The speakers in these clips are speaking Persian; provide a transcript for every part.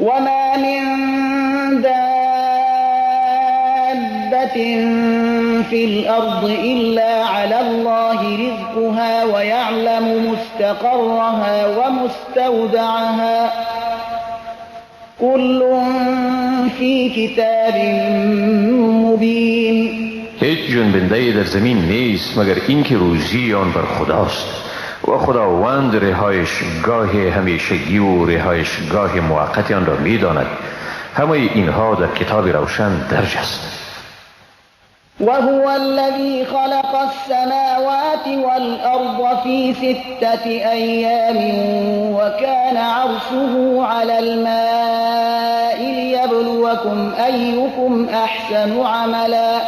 وما من دابة في الأرض إلا على الله رزقها ويعلم مستقرها ومستودعها كل في كتاب مبين. هیچ جنبنده‌ای در زمین نیست مگر اینکه روزی آن بر خداست و خداوند رهایشگاه همیشگی و رهایشگاه موقت آن را می‌داند. همه اینها در کتاب روشن درج است. وهو الذي خلق السماوات والأرض في 6 أيام وكان عرشه على الماء ليبلوكم أيكم أحسن عملا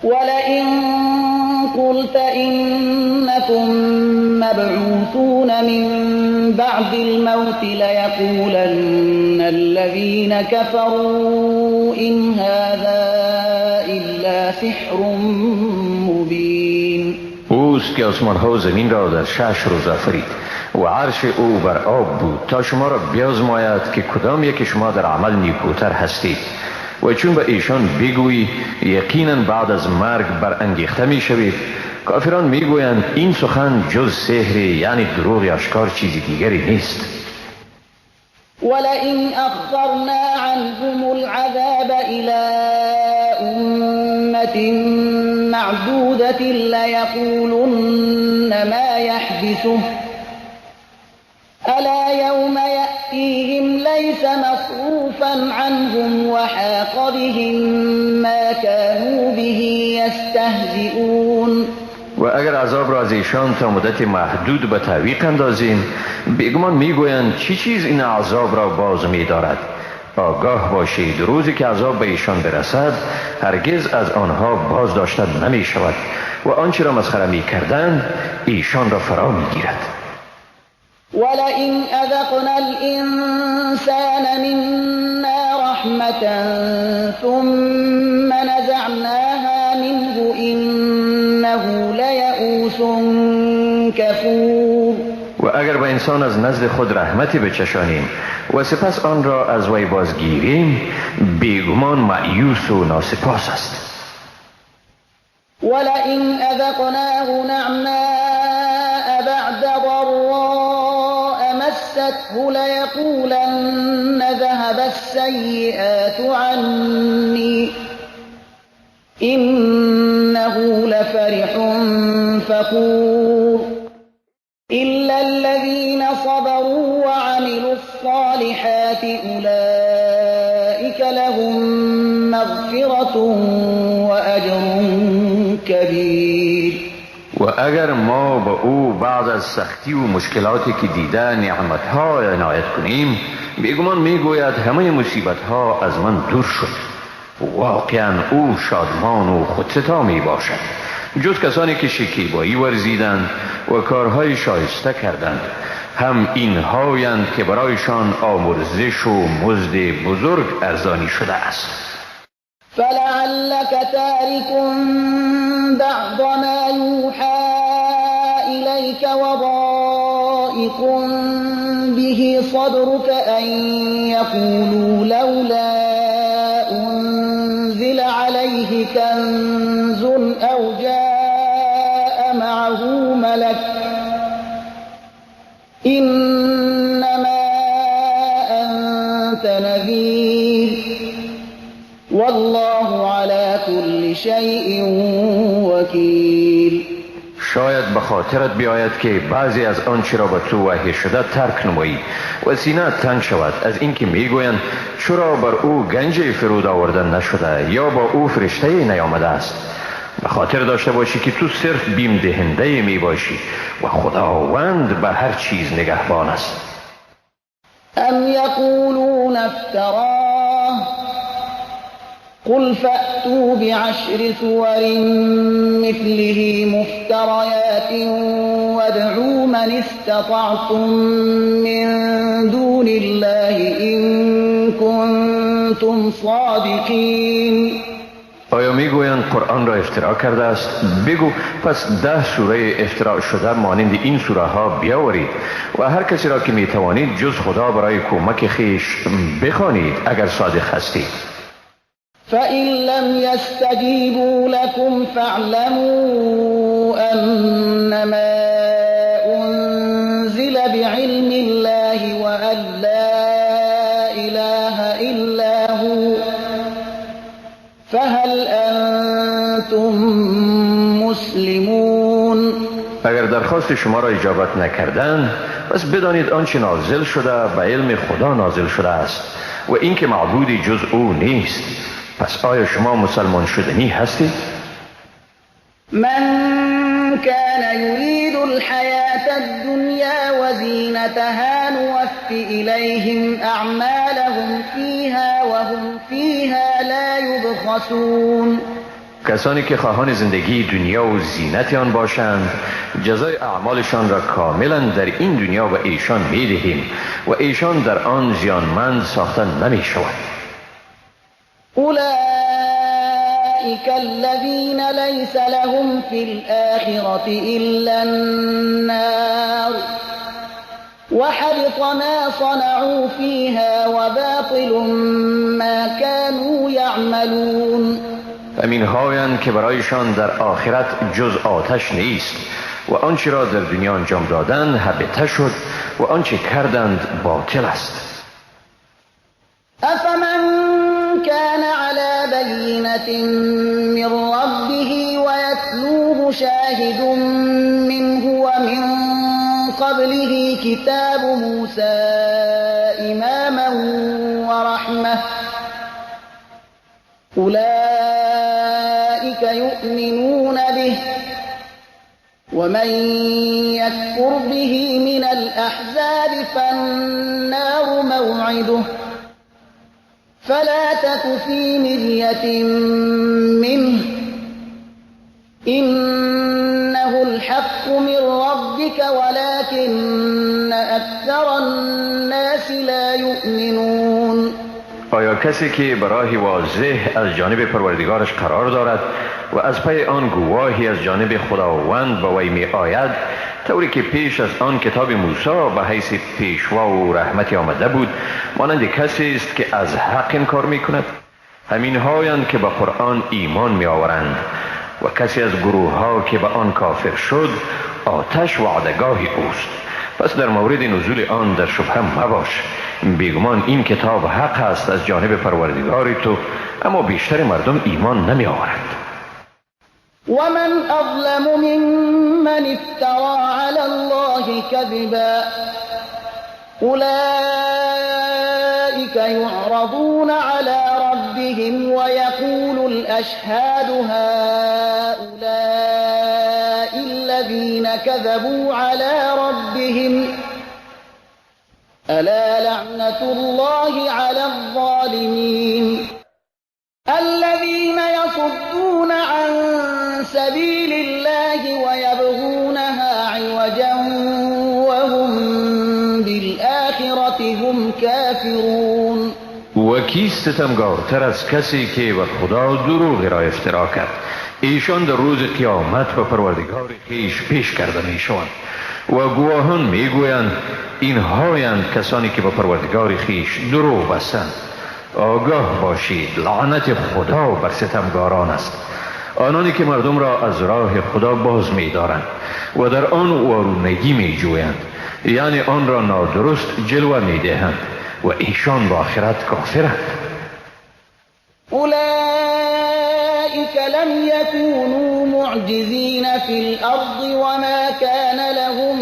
ولئن قلت إنكم مبعوثون من بعد الموت ليقولن الذين كفروا إن هذا إلا سحر مبين. اوست که آسمان ها و زمین را در 6 روز آفرید و عرش او بر آب بود تا شما را بیازماید که کدام یک شما در عمل نیکوتر هستید. و چون به ایشان بگویی یقینا بعد از مرگ برانگیخته میشوید، کافران میگویند این سخن جز سحر، یعنی دروغ آشکار، چیزی دیگری نیست. ولئن اخرنا عنهم العذاب الى امة معدودة ليقولن ما يحبسه ألا يوم يأتيهم ليس مصروفا عنهم وحاق بهم ما كانوا به يستهزئون. و اگر عذاب را از ایشان تا مدت محدود به تعویق اندازیم، بیگمان میگویند چی چیز این عذاب را باز می‌دارد. آگاه باشید روزی که عذاب به ایشان برسد هرگز از آنها باز داشته نمی شود و آنچه را مسخره می کردند ایشان را فرا می گیرد. ولئن أذقنا الإنسان منا رحمة ثم نزعناها منه إنه ليئوس كفور. و اگر به انسان از نزد خود رحمتی بچشانیم و سپس آن را از وی بازگیریم، بیگمان مأیوس و ناسپاس است. ولئن أذقناه نعماء بعد ضراء مسته ليقولن ذهب السيئات عني إنه لفرح فخور. إلا الذين صبروا وعملوا الصالحات أولئك لهم مغفرة وأجر كبير. و اگر ما به او بعد از سختی و مشکلاتی که دیده نعمتها عنایت کنیم، بیگمان میگوید همه مصیبتها از من دور شد. واقعا او شادمان و خودستا می باشد، جز کسانی که شکیبایی ورزیدند و کارهای شایسته کردند. هم اینهایند که برایشان آمرزش و مزد بزرگ ارزانی شده است. فلعلك تارك بعض ما يوحى إليك وضائق به صدرك أن يقولوا لولا أنزل عليه كنز أو جاء معه ملك إنما أنت نذير والله على كل شيء وكيل. شاید به خاطرت بیاید که بعضی از آنچه را به تو وحی شده ترک نمایی و سینه تنگ شود از اینکه میگویند چرا بر او گنج فرود آورده نشده یا با او فرشته نیامده است. به خاطر داشته باشی که تو صرف بیم دهنده می باشی و خداوند به هر چیز نگهبان است. ام یقولون افتراه قل فأتوا بعشر سور مثله مفتريات وادعوا من استطعتم من دون الله إن كنتم صادقين. آیا میگویند قرآن را افترا کرده است؟ بگو پس 10 سوره افترا شده مانند این سوره ها بیاورید و هر کسی را که میتوانید جز خدا برای کمک خویش بخوانید اگر صادق هستید. فإن لم يستجيبوا لكم فاعلموا أنما أنزل بعلم الله وأن لا إله إلا هو فهل أنتم مسلمون. اگر درخواست شما را اجابت نکردند پس بدانید آنچه نازل شده به علم خدا نازل شده است و اینکه معبودی جز او نیست. پس آیا شما مسلمان شدنی هستید؟ من كان يريد الحياة الدنيا وزينتها نوف إليهم أعمالهم فيها وهم فيها لا يبخسون. کسانی که خواهان زندگی دنیا و زینت آن باشند جزای اعمالشان را کاملا در این دنیا به ایشان میدهیم و ایشان در آن زیانمند ساخته نمیشوند. أولئك الذين ليس لهم في الآخرة إلا النار وحبط ما صنعوا فيها وباطل ما كانوا يعملون. همین هایند که برایشان در آخرت جز آتش نیست و آنچه را در دنیا انجام دادند هبته شد و آنچه کردند باطل است. أفمن كان على بينة من ربه ويتلوه شاهد منه ومن قبله كتاب موسى إماما ورحمة أولئك يؤمنون به ومن يكفر به من الأحزاب فالنار موعده فلا تك في مرية منه إنه الحق من ربك ولكن أكثر الناس لا يؤمنون. آیا کسی که برای واضح از جانب پروردگارش قرار دارد و از پی آن گواهی از جانب خداوند به وی می آید، طوری که پیش از آن کتاب موسی به حیث پیشوا و رحمتی آمده بود، مانند کسی است که از حق انکار می کند؟ همین هایند که به قرآن ایمان می آورند و کسی از گروه ها که به آن کافر شد آتش وعدگاه اوست. پس در مورد نزول آن در شبهه مباش، بیگمان این کتاب حق است از جانب پروردگار تو، اما بیشتر مردم ایمان نمی آورند. ومن أظلم ممن افترى على الله كذبا أولئك يعرضون على ربهم ويقول الأشهاد هؤلاء الذين كذبوا على ربهم ألا لعنة الله على الظالمين الذين يصدون عن سبيل الله ويبغونها عوجا وهم بالآخرة هم كافرون. و کیست ستمگارتر از کسی که بر خدا دروغ را افترا کرد؟ ایشان در روز قیامت به پروردگار خویش پیش کرده میشوند و گواهان میگویند این هایند کسانی که به پروردگار خویش دروغ بستند. آگاه باشید، لعنت خدا بر ستمگاران است، آنانی که مردم را از راه خدا باز می‌دارند و در آن وارونگی می‌جویند، یعنی آن را نادرست جلوه می‌دهند و ایشان به آخرت کافرند. أولئك لم يكونوا معجزين في الأرض وما كان لهم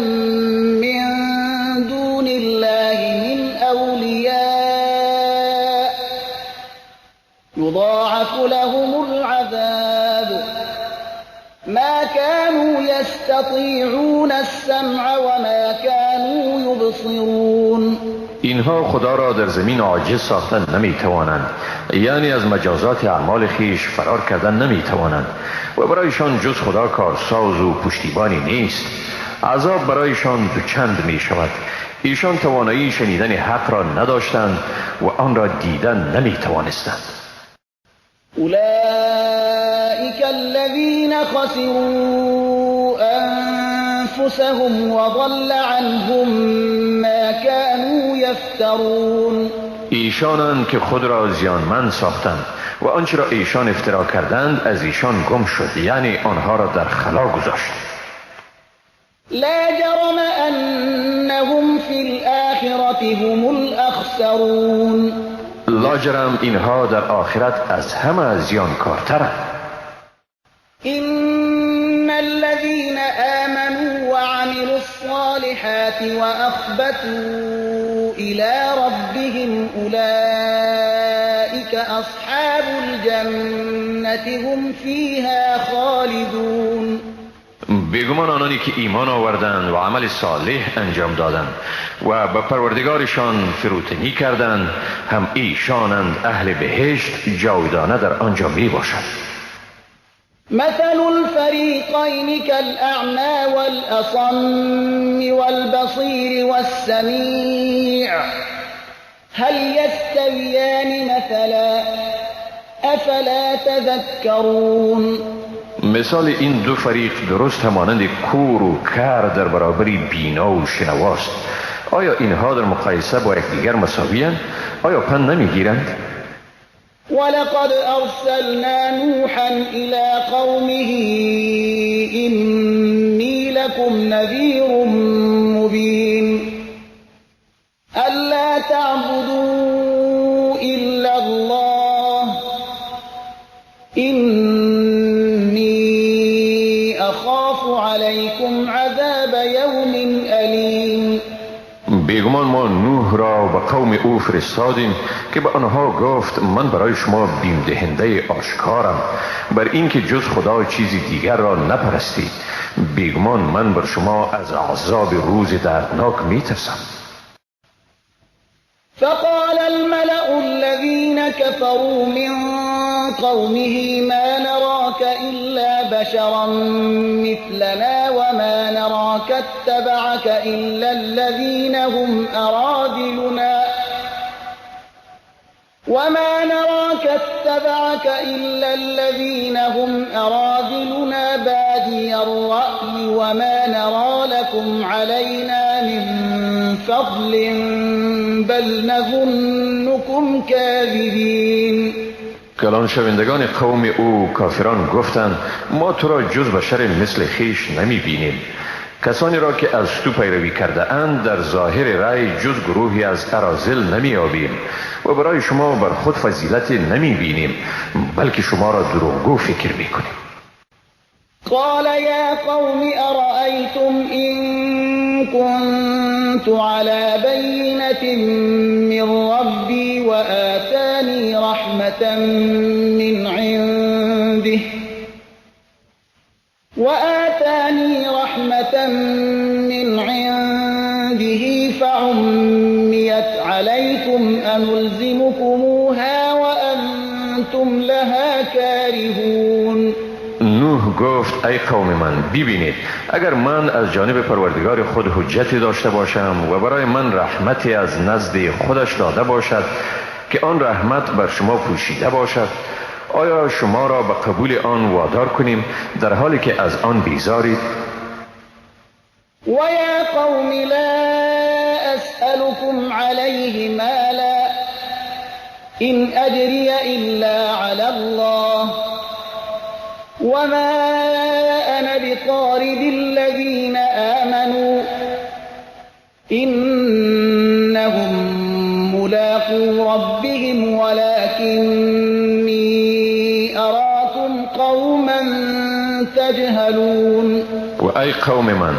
من دون الله من أولياء يضاعف لهم العذاب ما كانوا يستطيعون السمع وما كانوا يبصرون. اینها خدا را در زمین عاجز ساختن نمی توانند، یعنی از مجازات اعمال خیش فرار کردن نمی توانند و برایشان جز خدا کارساز و پشتیبانی نیست. عذاب برایشان دوچند می شود. ایشان توانایی شنیدن حق را نداشتند و آن را دیدن نمی توانستند. أولئك الذين خسروا أنفسهم وضل عنهم ما كانوا يفترون. ایشانند که خود را زیانمند ساختند و آنچه را ایشان افترا کردند از ایشان گم شد، یعنی آنها را در خلا گذاشت. لا جرم انهم فی الآخرة هم الاخسرون. لاجرم اینها در آخرت از همه زیانکارترند. ان الذين آمنوا وعملوا الصالحات وأخبتوا إلى ربهم أولئك أصحاب الجنة هم فيها خالدون. بیگمان آنانی که ایمان آوردند و عمل صالح انجام دادند و به پروردگارشان فروتنی کردند، هم ایشانند اهل بهشت، جاودانه در آنجا می باشند. مثل الفريقين كالأعمى والأصم والبصير والسميع هل يستويان مثلا أفلا تذكرون. مثال این دو فریق درست همانند کور و کر در برابر بینا و شنواست. آیا اینها در مقایسه با یکدیگر مساوی‌اند؟ آیا پند نمیگیرند؟ ولقد أرسلنا نوحا إلى قومه إني لكم نذير مبين ألا تعبدوا إلا الله إني أخاف عليكم عذاب يوم أليم. بیگمان ما نوح را به قوم او فرستادیم که به آنها گفت من برای شما بیم دهنده آشکارم بر اینکه جز خدا چیزی دیگر را نپرستید. بیگمان من بر شما از عذاب روز دردناک میترسم. فقال الملأ الذين كفروا من قومه ما نراك إلا بشرا مثلنا وما نراك اتبعك إلا الذين هم أراذلنا وما نراك اتبعك إلا الذين هم أراذلنا بادي الرأي وما نرى لكم علينا من فضل بل نظنكم كاذبين. کلان شوندگان قوم او کافران گفتند ما تو را جز بشر مثل خیش نمی بینیم. کسانی را که از تو پیروی کرده اند در ظاهر رأی جز گروهی از اراذل نمی یابیم و برای شما بر خود فضیلت نمی بینیم، بلکه شما را دروغگو فکر می کنیم. قال یا قوم ارأیتم إن كنت على بینة من ربی وآتانی رحمة من عنده وآتاني رحمة من عنده فعميت عليكم أنلزمكموها وأنتم لها كارهون. نوح گفت ای قوم من، ببینید اگر من از جانب پروردگار خود حجتی داشته باشم و برای من رحمتی از نزد خودش داده باشد که آن رحمت بر شما پوشیده باشد، آیا شما را به قبول آن وادار کنیم در حالی که از آن بیزارید؟ و یا قوم لا اسألكم علیه مالا إن اجری الا علی الله وما انا بطارد الذین آمنوا انهم ملاقو ربهم ولکنی اراکم قوما تجهلون. و ای قوم من،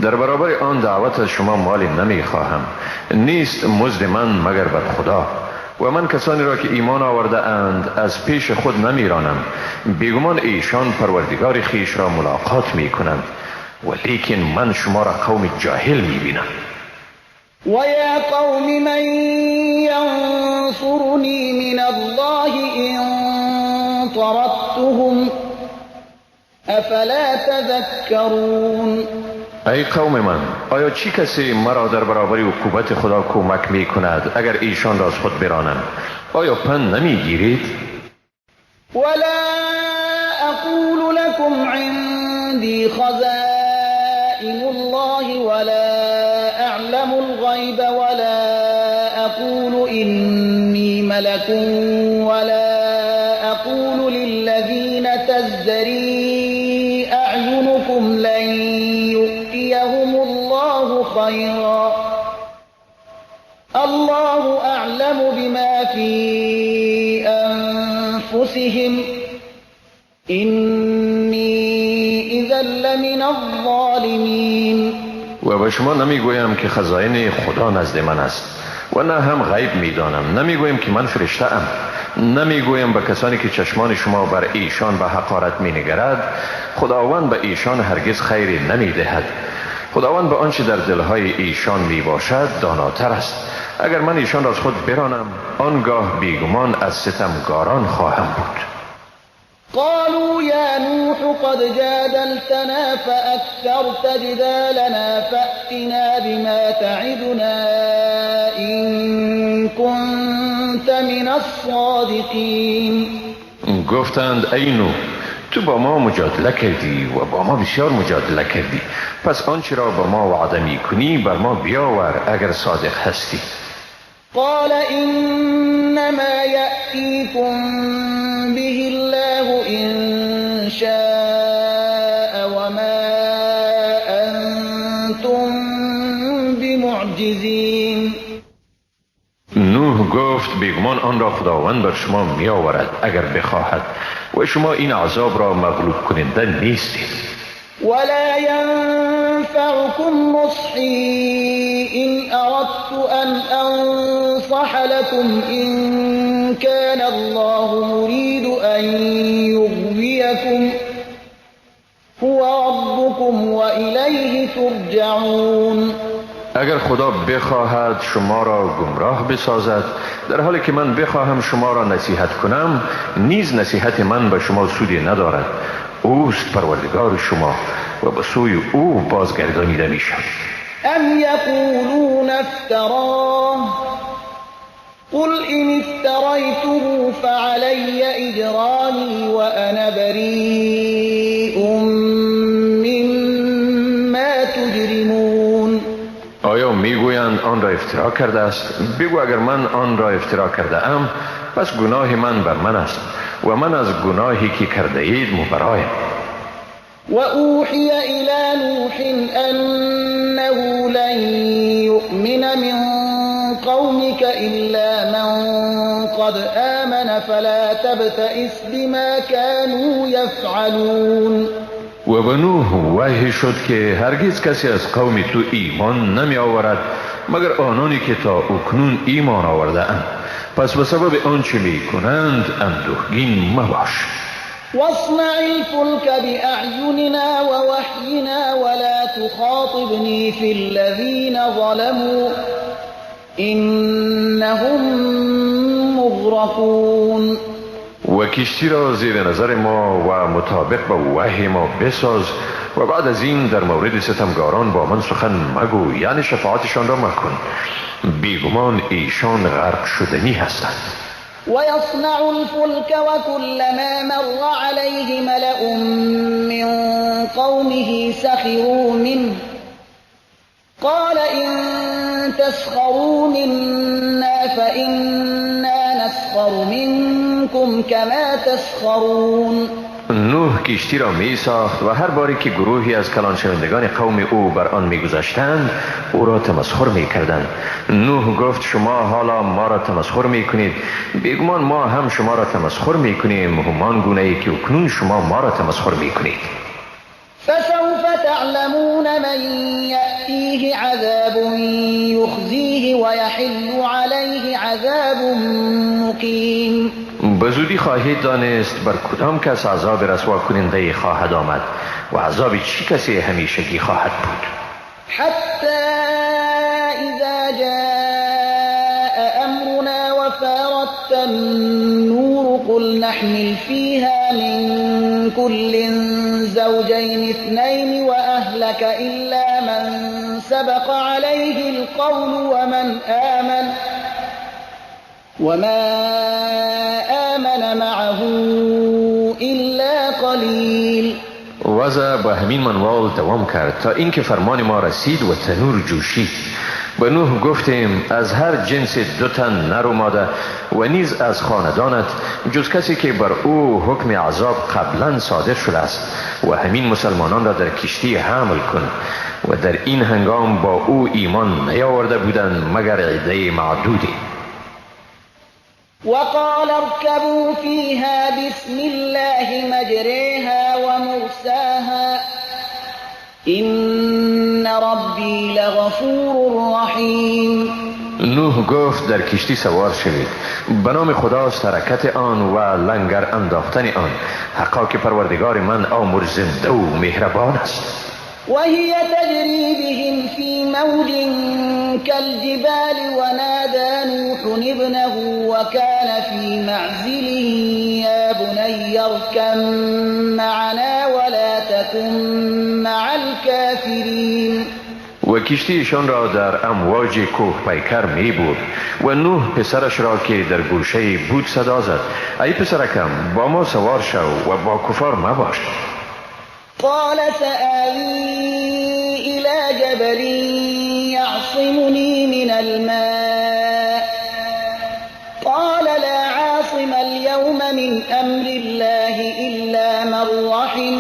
در برابر آن دعوت از شما مالی نمی خواهم، نیست مزد من مگر بر خدا، و من کسانی را که ایمان آورده اند از پیش خود نمیرانم. بیگمان ایشان پروردگار خیش را ملاقات می کنند، ولیکن من شما را قوم جاهل می بینم. و یا قوم من ینصرنی من الله إن طردتهم افلا تذکرون. ای قوم من، آیا چی کسی مرا در برابر عقوبت خدا کمک می کند اگر ایشان را از خود برانم؟ آیا پند نمی گیرید؟ ولا أقول لكم عندي خزائن الله ولا أعلم الغيب ولا أقول إني ملك ولا أقول للذين تزدري أعينكم لن يؤتيهم الله خيرا الله أعلم بما في أنفسهم إني إذا لمن الظالمين. و به شما نمیگویم که خزائن خدا نزد من است و نه هم غیب میدانم. نمیگویم که من فرشته ام. نمیگویم به کسانی که چشمان شما بر ایشان به حقارت مینگرد خداوند به ایشان هرگز خیری نمیدهد. خداوند به آنچه در دلهای ایشان میباشد داناتر است. اگر من ایشان را از خود برانم آنگاه بیگمان از ستمگاران خواهم بود. قالوا يا نوح قد جادلتنا فأكثرت جدالنا فأتنا بما تعدنا إن كنت من الصادقين. گفتند ای نوح، تو با ما مجادله کردی و با ما بسیار مجادله کردی، پس آنچه را با ما وعده می کنی بر ما بیاور اگر صادق هستی. قال إنما يأتيكم به الله إن شاء وما أنتم بمعجزين. نوح گفت بیگمان آن را خداوند بر شما می آورد اگر بخواهد و شما این عذاب را مغلوب کننده نیستید. ولا ينفعكم نصحي إن أردت أن أنصح لكم إن كان الله يريد أن يغويكم هو ربكم وإليه ترجعون. اگر خدا بخواهد شما را گمراه بسازد در حالی که من بخواهم شما را نصیحت کنم نیز نصیحت من به شما سودی ندارد. اوست پروردگار شما و به سوی او بازگردانیده می شود. ام یقولون افتراه قل إن افتریته فعلی اجرامی وأنا بریء مما تجرمون. آیا میگویند آن را افترا کرده است؟ بگو اگر من آن را افترا کرده ام پس گناه من بر من است و من از گناهی که کرده اید مبرایم. و اوحی الی نوح انه لن یؤمن من قومك الا من قد آمن فلا تبتئس بما كانوا یفعلون. و به نوح وحی شد که هرگز کسی از قوم تو ایمان نمی آورد مگر آنانی که تا اکنون ایمان آورده اند، پس به سبب آنچه می کنند اندوهگین مباش. واصنع الفلك بأعيننا ووحينا ولا تخاطبني في الذين ظلموا إنهم مغرقون. و کشتی را زیر نظر ما و مطابق با وحی ما بساز و بعد از این در مورد ستمگاران با من سخن مگو، یعنی شفاعتشان را مکن، بیگمان ایشان غرق شدنی هستند. و یصنع الفلک وکلما مر علیه ملأ من قومه سخروا منه قال إن تسخروا منا فإنا نسخر منكم كما تسخرون. نوح کشتی را می ساخت و هر باری که گروهی از کلان شوندگان قوم او بر آن می گذشتند او را تمسخر می کردند. نوح گفت شما حالا ما را تمسخر می کنید، بیگمان ما هم شما را تمسخر می کنیم همان گونه ای که اکنون شما ما را تمسخر می کنید. فسوف تعلمون من یأتیه عذاب یخزیه ویحل علیه عذاب مقیم. به زودی خواهید دانست بر کدام کس عذاب رسوا کننده خواهد آمد و عذاب چی کسی همیشگی خواهد بود. حتی اذا جاء امرنا وفارت النور قل نحمل فيها من كل زوجين اثنين وأهلك إلا من سبق عليه القول ومن آمن وما آمن معه وضع به همین منوال دوام کرد تا اینکه فرمان ما رسید و تنور جوشید. به نوح گفتیم از هر جنس 2 تن نر و ماده و نیز از خاندانت جز کسی که بر او حکم عذاب قبلا صادر شده است و همین مسلمانان را در کشتی حمل کن. و در این هنگام با او ایمان نیاورده بودند مگر عده معدودی. وقال اركبوا فيها بسم الله مجريها ومرساها إن ربي لغفور رحيم. نوح گفت در کشتی سوار شوید، به نام خداست حرکت آن و لنگر انداختن آن، حقا که پروردگار من آمرزنده و مهربان است. وهي تجري بهم في موج كالجبال ونادى نوح ابنه وكان في معزل يا بني اركب معنا ولا تكن مع الكافرين. و کشتیشان را در امواج کوه پیکر می برد و نوح پسرش را که در گوشه بود صدا زد ای پسرکم با ما سوار شو و با کفار مباش. قال سآوي إلى جبل يعصمني من الماء قال لا عاصم اليوم من أمر الله إلا من رحم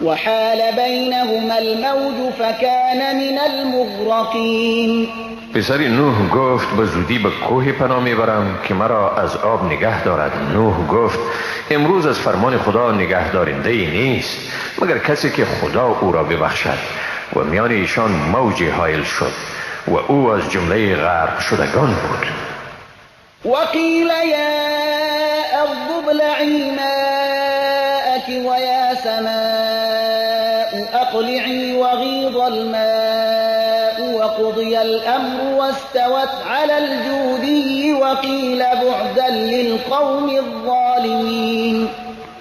وحال بينهما الموج فكان من المغرقين. پسر نوح گفت به زودی به کوه پناه میبرم که مرا از آب نگه دارد. نوح گفت امروز از فرمان خدا نگه دارنده ای نیست مگر کسی که خدا او را ببخشد. و میان ایشان موج حائل شد و او از جمله غرق شدگان بود. وقیل یا ارض ابلعی ماءک ویا سماء اقلعی وغیض الماء وقضی الامر واستوت على الجودی وقیل بعدا للقوم الظالمین.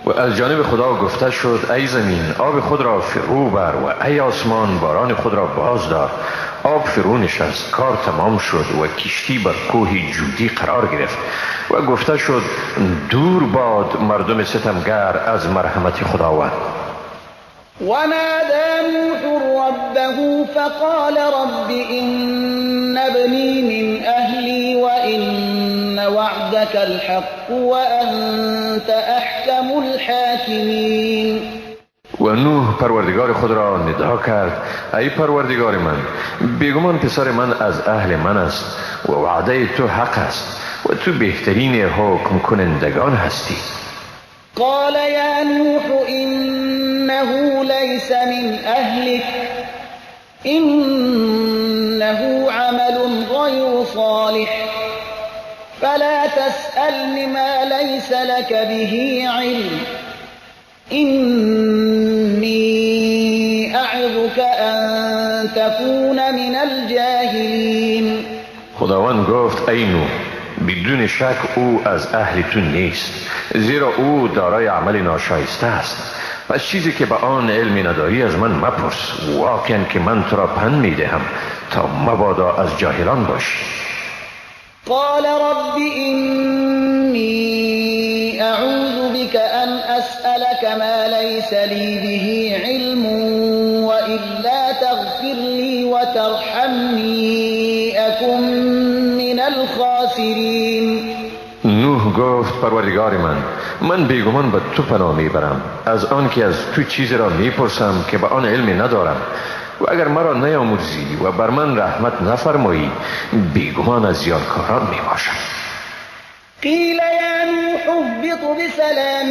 و از جانب خدا گفته شد ای زمین آب خود را فرو بر و ای آسمان باران خود را باز دار. آب فرو نشست، کار تمام شد و کشتی بر کوه جودی قرار گرفت و گفته شد دور باد مردم ستمگر از مرحمت خداوند. ونادى نوح ربه فقال رب إن ابني من أهلي وإن وعدك الحق وأنت أحكم الحاكمين. و نوح پروردگار خود را ندا کرد ای پروردگار من، بیگمان پسر من از اهل من است و وعده تو حق است و تو بهترین حکم کنندگان هستی. قال يا نوح إنه ليس من أهلك إنه عمل غير صالح فلا تسألني ما ليس لك به علم إني أعظك أن تكون من الجاهلين. خداوند گفت ای نوح، بدون شک او از اهل تو نیست، زیرا او دارای عمل ناشایسته است. پس چیزی که به آن علمی نداری از من مپرس، واقعا که من تو را پند میدهم تا مبادا از جاهلان باشی. قال رب إني أعوذ بك أن أسألك ما ليس لي به علم وإلا تغفر لي وترحمني أكن من الخاسرين. نوح گفت پروردگار من بیگمان به تو پناه میبرم از آن که از تو چیزی را میپرسم که به آن علمی ندارم، و اگر مرا نیامرزی و بر من رحمت نفرمایی بیگمان از زیانکاران میباشم. قیل یا نوح اهبط بسلام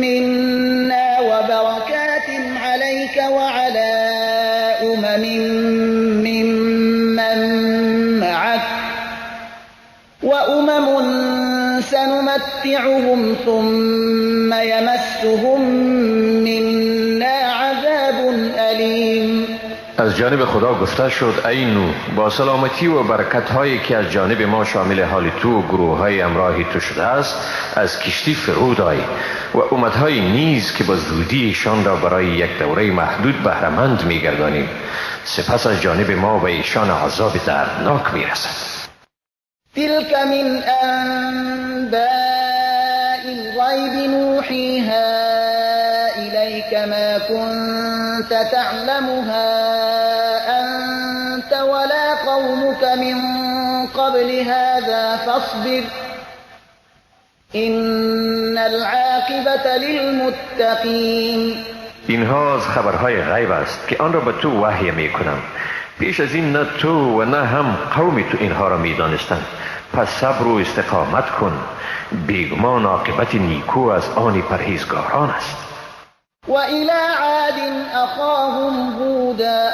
منا وبرکات علیک وعلى امم ممن معک وأمم سنمتعهم ثم يمسهم منا عذاب أليم. از جانب خدا گفته شد ای نوح، با سلامتی و برکت هایی که از جانب ما شامل حال تو و گروه های امراه تو شده است از کشتی فرود آی و امتهای نیز که با زودی ایشان را برای یک دوره محدود بهره‌مند می‌گردانیم، سپس از جانب ما به ایشان عذاب دردناک می‌رسد. تلك من أنباء الغيب نوحيها إليك ما كنت تعلمها أنت ولا قومك من قبل هذا فاصبر إن العاقبة للمتقین. اینها از خبرهای غیب است که آن را به تو وحی می کنم. پیش از این نه تو و نه هم قوم تو اینها را می دانستند. پس صبر و استقامت کن، بیگمان عاقبت نیکو از آن پرهیزگاران است. و الی عاد اخاهم هودا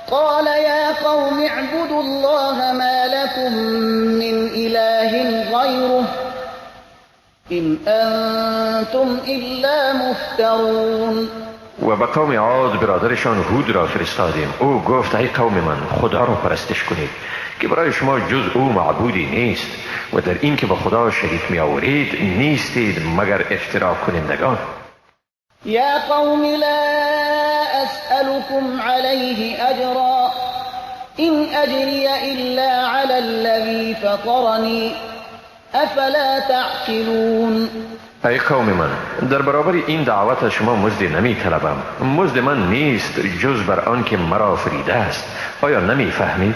قال یا قوم اعبدوا الله ما لكم من اله غیره إن أنتم إلا مفترون. و به قوم عاد برادرشان هود را فرستادیم. او گفت ای قوم من، خدا را پرستش کنید که برای شما جز او معبودی نیست و در این که به خدا شریک می آورید نیستید مگر افترا کنندگان. یا قوم لا أسألكم علیه أجرا إن أجری إلا علی الذی فطرنی افلا تعقلون. ای قوم من، در برابر این دعوت شما مزد نمی طلبم، مزد من نیست جز بر آن که مرا آفریده است. آیا نمی فهمید؟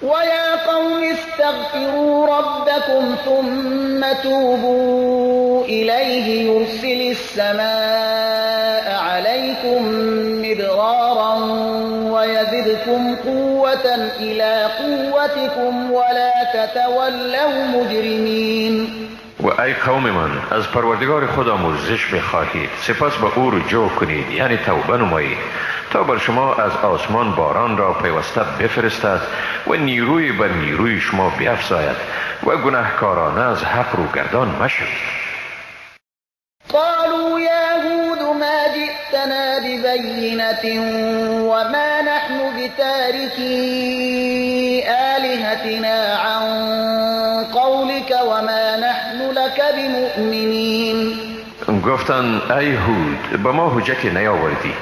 و یا قوم استغفروا ربکم ثم توبوا الیه یرسل السماء علیکم مدرارا ویزدکم قوة الی قوتکم ولا تتولوا مجرمین. و ای قوم من، از پروردگار خود آمرزش بخواهید، سپس به او رجوع کنید، یعنی توبه نمایید، تا بر شما از آسمان باران را پیوسته بفرستد و نیروی بر نیروی شما بیفزاید و گناهکارانه از حق رو گردان مشوید. قالوا یا هود ما جئتنا ببینة وما نحن بتارکی آلهتنا عن قولك وما نحن لك بمؤمنین. گفتند ای هود، به ما حجت نیاوردی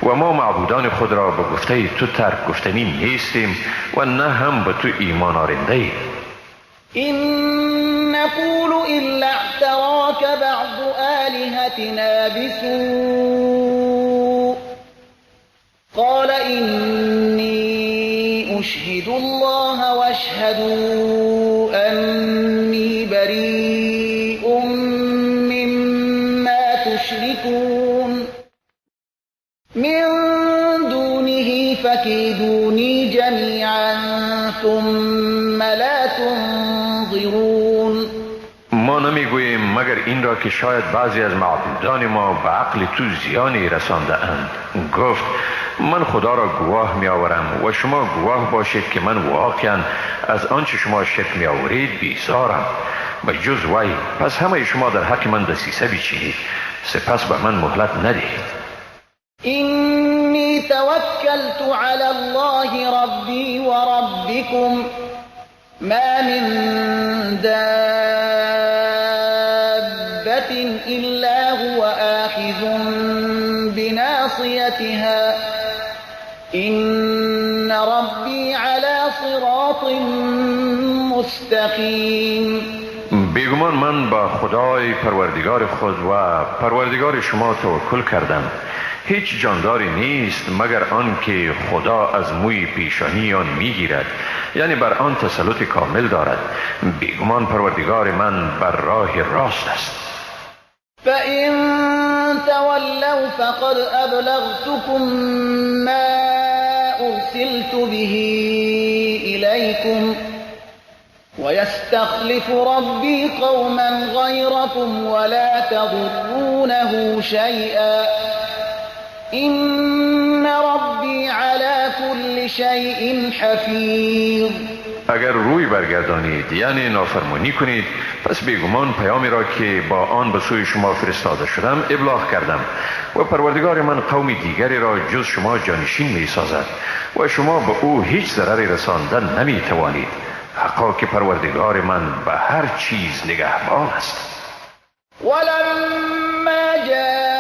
و ما معبودان خود را به گفته تو ترک گفتنی نیستیم و نه هم به تو ایمان آرنده ایم. إن نقول إلا اعتراك بعض آلهتنا بسوء قال إني أشهد الله واشهدوا أني بريء مما تشركون من دونه فكيدوني جميعا ثم لا تنظرون. ما نمیگوییم مگر این را که شاید بعضی از معبودان ما به عقل تو زیانی رسانده اند. گفت من خدا را گواه می آورم و شما گواه باشید که من واقعا از آنچه شما شرک می آورید بیزارم و جز وی. پس همه شما در حق من دسیسه بچینید، سپس به من مهلت ندهید. إني توكلت على الله ربي وربكم ما من دابة إلا هو آخذ بناصيتها إن ربي على صراط مستقيم. بیگمان من با خدای پروردگار خود و پروردگار شما توکل کردم. هیچ جانداری نیست مگر آن که خدا از موی پیشانی آن میگیرد، یعنی بر آن تسلط کامل دارد. بیگمان پروردگار من بر راه راست است. فإن تولوا فقد أبلغتكم ما أرسلت به إليكم ويستخلف ربي قوما غيركم ولا تضرونه شيئا إن ربي على كل شيء حفیظ. اگر روی برگردانید، یعنی نافرمانی کنید، پس بیگمان پیامی را که با آن به سوی شما فرستاده شدم ابلاغ کردم و پروردگار من قوم دیگری را جز شما جانشین می سازد و شما به او هیچ ضرری رساندن نمی توانید. حقا که پروردگار من به هر چیز نگهبان است. ولما جاء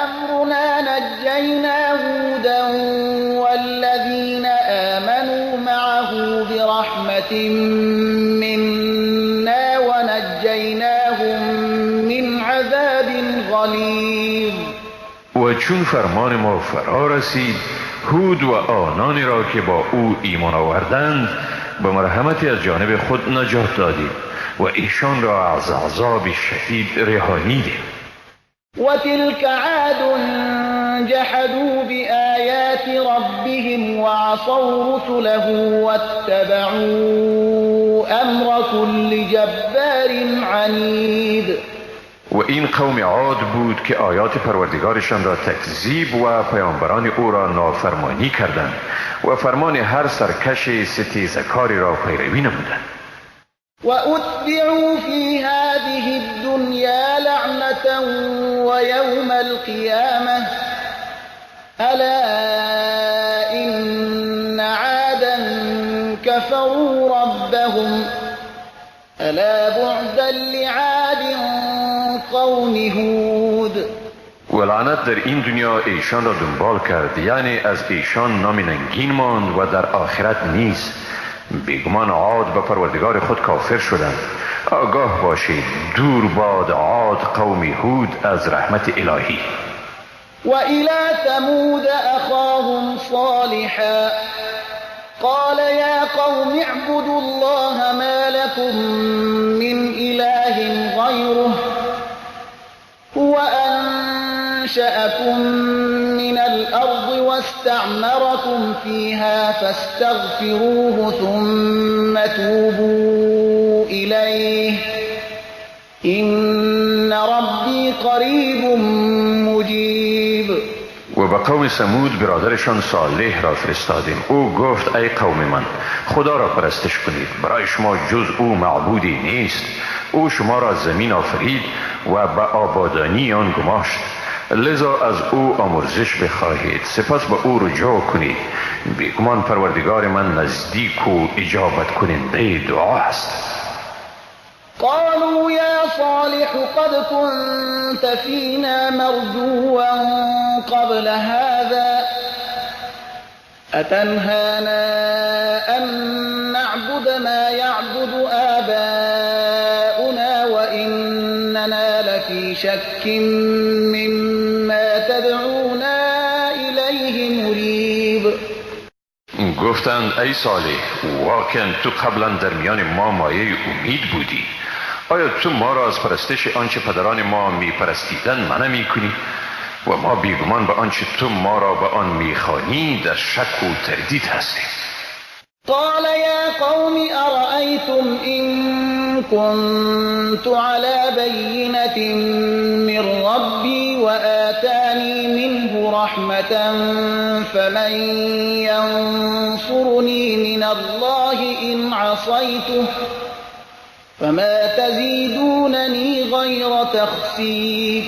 أمرنا نجينا هودا والذين آمنوا معه برحمة منا ونجيناهم من عذاب غليظ. چون فرمان ما فرا رسید، هود و آنانی را که با او ایمان آوردند به مرحمتی از جانب خود نجات دادیم و ایشان را از عذاب شدید رهانیدیم. و تلك عاد جحدوا بآیات ربهم وعصوا رسله واتبعوا امر كل جبار عنید. و این قوم عاد بود که آیات پروردگارشان را تکذیب و پیامبران او را نافرمانی کردند و فرمان هر سرکش ستیزکاری را پیروی نمودند. و اتبعوا فی هذه الدنیا لعنة و یوم القیامة الا ان عادا كفروا ربهم الا بعدا لعاد قوم هود. و لعنت در این دنیا ایشان را دنبال کرد، یعنی از ایشان نام ننگین ماند و در آخرت نیز. بیگمان عاد به پروردگار خود کافر شدند. آگاه باشید، دور باد عاد قوم هود از رحمت الهی. و الی ثمود اخاهم صالحا قال یا قوم اعبدوا الله ما لكم من اله غیره هو أنشأكم من الأرض واستعمركم فيها فاستغفروه ثم توبوا إليه إن ربي قريب مجيب. و به قوم ثمود برادرشان صالح را فرستادیم. او گفت ای قوم من، خدا را پرستش کنید، برای شما جز او معبودی نیست. او شما را از زمین آفرید و به آبادانی آن گماشت، لذا از او آمرزش بخواهید، سپس به او رجوع کنید. بیگمان پروردگار من نزدیک و اجابت کننده دعا است. قالوا یا صالح قد كنت فینا مرجوا قبل هذا أتنهانا أن نعبد ما يعبد آباؤنا وإننا لفي شك مما تدعونا إليه مريب. گفتند ای صالح، واقعا تو قبلا در میان ما مایه امید بودی. آیا تو ما را از پرستش آنچه پدران ما میپرستیدند منع میکنی؟ و ما بیگمان به آنچه تو ما را به آن میخوانی در شک و تردید هستیم. قال یا قوم ارأیتم ان كنت على بینة من ربی وآتانی منه رحمة فمن ینصرنی من الله ان عصیته فما تزیدوننی غیر تخسیر.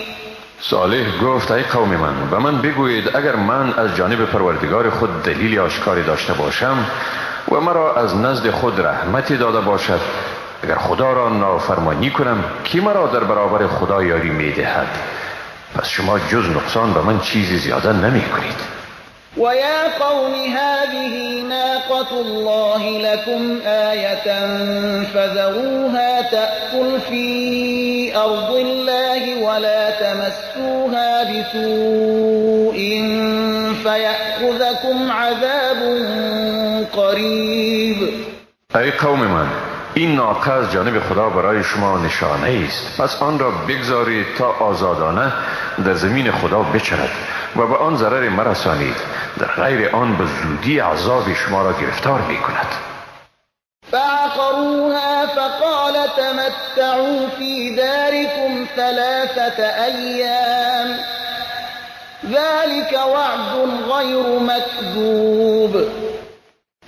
صالح گفت ای قوم من، به من بگویید اگر من از جانب پروردگار خود دلیل آشکاری داشته باشم و مرا از نزد خود رحمتی داده باشد، اگر خدا را نافرمانی کنم کی مرا در برابر خدا یاری میدهد؟ پس شما جز نقصان به من چیزی زیاده نمی کنید. و یا قوم هذه ناقة الله لكم آیة فذروها تأکل فی أرض الله ولا تمسوها بسوء فیأخذکم عذاب قریب. ای قوم من، این ناقه از جانب خدا برای شما نشانه است، پس آن را بگذارید تا آزادانه در زمین خدا بچرد و به آن ضرر مرسانید، در غیر آن به زودی عذاب شما را گرفتار می کند. فعقروها فقال تمتعوا فی دارکم ثلاثة ایام ذلك وعد غیر مکذوب.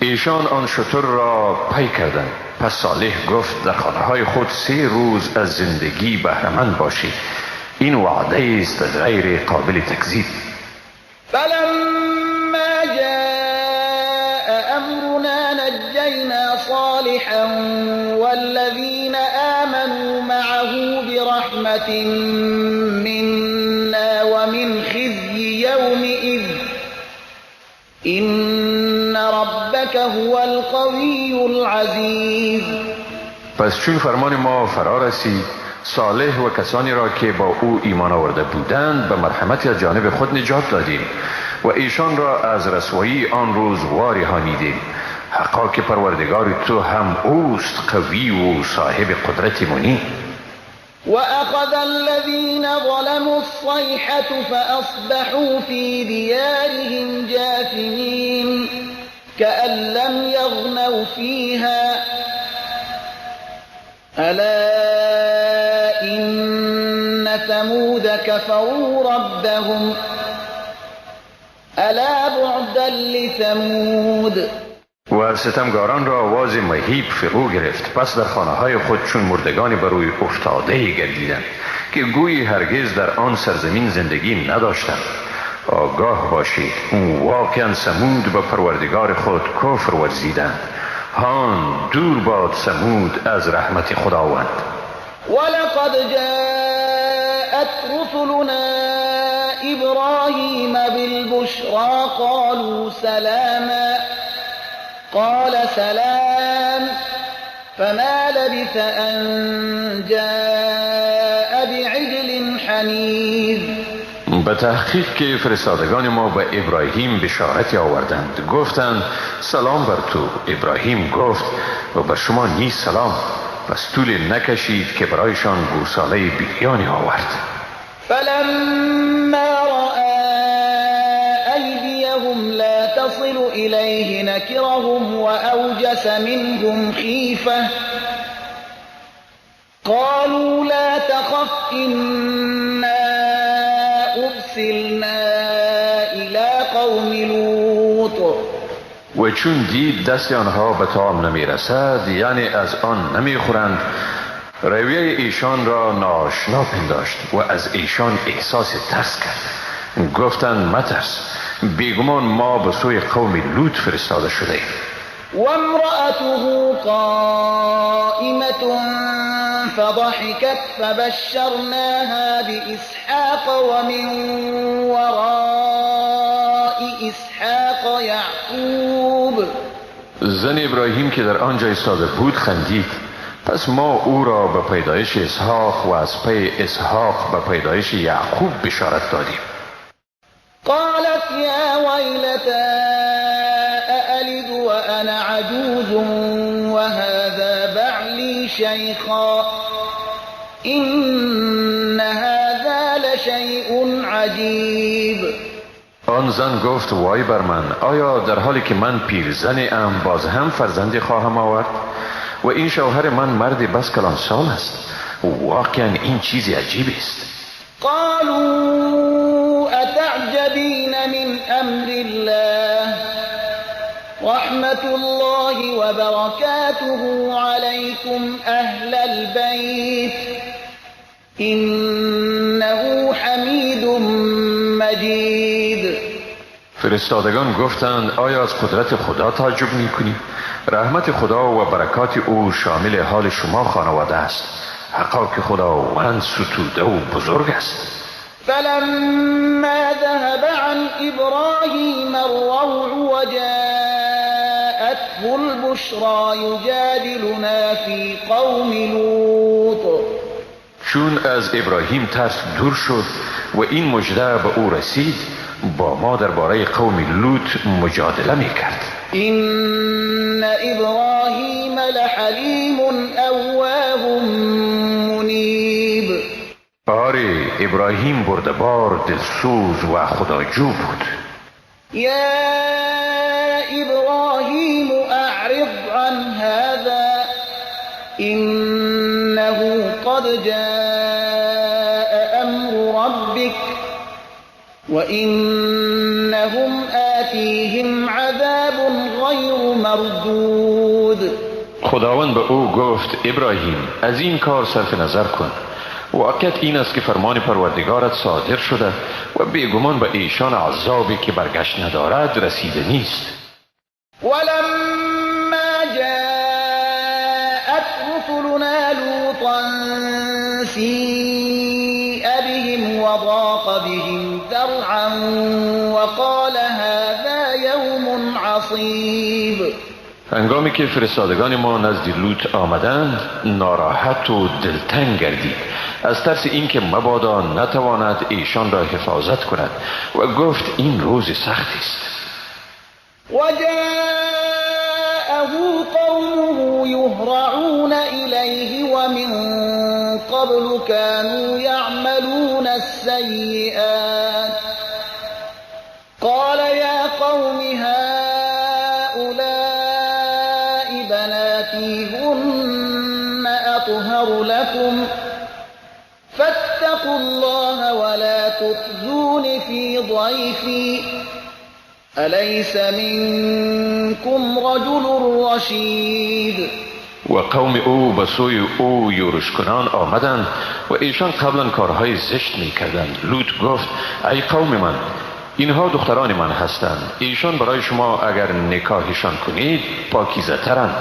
ایشان آن شتر را پی کردند. پس صالح گفت در خانه های خود 3 روز از زندگی بهره‌مند باشید، این وعده است غیر قابل تکذیب. فلما جاء امرنا نجینا صالحا والذین آمنوا معه برحمة منا ومن خزي يومئذ إن ربك هو القوی العزیز. پس چون فرمان ما فرا رسید، صالح و کسانی را که با او ایمان آورده بودند به مرحمت از جانب خود نجات دادیم و ایشان را از رسوایی آن روز وارهانیدیم. حقا که پروردگار تو هم اوست قوی و صاحب قدرت منی. وأخذ الذين ظلموا الصيحة فأصبحوا في ديارهم جاثمين كأن لم يغنوا فيها ألا إن ثمود كفروا ربهم ألا بعدا لثمود. و ستمگاران را آواز مهیب فرو گرفت، پس در خانه های خود چون مردگان بر روی افتاده گردیدند که گویی هرگز در آن سرزمین زندگی نداشتند. آگاه باشید واقعا ثمود به پروردگار خود کفر ورزیدند. هان دور باد ثمود از رحمت خداوند. ولقد جاءت رسلنا ابراهیم بالبشرى قالوا سلاما قال سلام فما لبث أن جاء بعجل حنیذ. به تحقیق که فرستادگان ما به ابراهیم بشارت آوردند، گفتند سلام بر تو. ابراهیم گفت و بر شما نیز سلام. پس طول نکشید که برایشان گوساله بریانی آورد. فلما رأى أيديهم لا تصل إليه نكرهم وأوجس منهم خيفة قالوا لا تخف إنا أرسلنا إلى قوم لوط. و چون دید دست آنها به طعام نمی رسد، یعنی از آن نمی خورند، رویه ایشان را ناآشنا پنداشت و از ایشان احساس ترس کرد. گفتند مترس، بیگمان ما به سوی قوم لوط فرستاده شده ایم. وامرأته قائمة فضحكت فبشرناها بإسحاق ومن وراء إسحاق يعقوب. زن ابراهیم که در آنجا ایستاده بود خندید. پس ما او را به پیدایش اسحاق و از پی اسحاق به پیدایش یعقوب بشارت دادیم. قالت يا ويلتى أألد وأنا عجوز وهذا بعلي شيخا إن هذا لشيء عجيب. آن زن گفت وای بر من، آیا در حالی که من پیرزن ام باز هم فرزندی خواهم آورد؟ و این شوهر من مرد بس کلان سال است. واقعا این چیزی عجیب است. قالوا أتعجبين من أمر الله رحمة الله وبركاته عليكم أهل البيت إنه حميد مجيد. فرستادگان گفتند آیا از قدرت خدا تعجب می‌کنی؟ رحمت خدا و برکات او شامل حال شما خانواده است. حقا که خداوند ستوده و بزرگ است. فلما ذهب عن ابراهیم الروع وجاءته البشرى يجادلنا في قوم لوط. چون از ابراهیم ترس دور شد و این مژده به او رسید، با ما درباره قوم لوط مجادله میکرد. إن ابراهیم لحلیم اواه منیب. آره، ابراهیم بردبار، دلسوز و خداجو بود. یا ابراهیم اعرض عن هذا انه قد جاء امر ربك وإنهم آتیهم عذاب غیر مردود. خداوند به او گفت ابراهیم از این کار صرف نظر کن. واقعیت این است که فرمان پروردگارت صادر شده و بیگمان به ایشان عذابی که برگشت ندارد رسیده نیست. ولما جاءت رسلنا لوطا سیء بهم وضاق بهم ذرعا وقال هذا يوم عصيب. هنگامی که فرستادگان ما نزد لوط آمدند، ناراحت و دلتنگ گردید از ترس اینکه مبادا نتواند ایشان را حفاظت کند و گفت این روز سختی است. وجاءه قومه يهرعون إليه ومن قبل كانوا يعملون السيئات قال يا قوم هؤلاء بناتي هن أطهر لكم فاتقوا الله ولا تخزون في ضيفي أليس منكم رجل رشید. و قوم او به سوی او یورش کنان آمدند و ایشان قبلا کارهای زشت می کردند. لوط گفت ای قوم من، اینها دختران من هستند، ایشان برای شما اگر نکاحشان کنید پاکیزه ترند،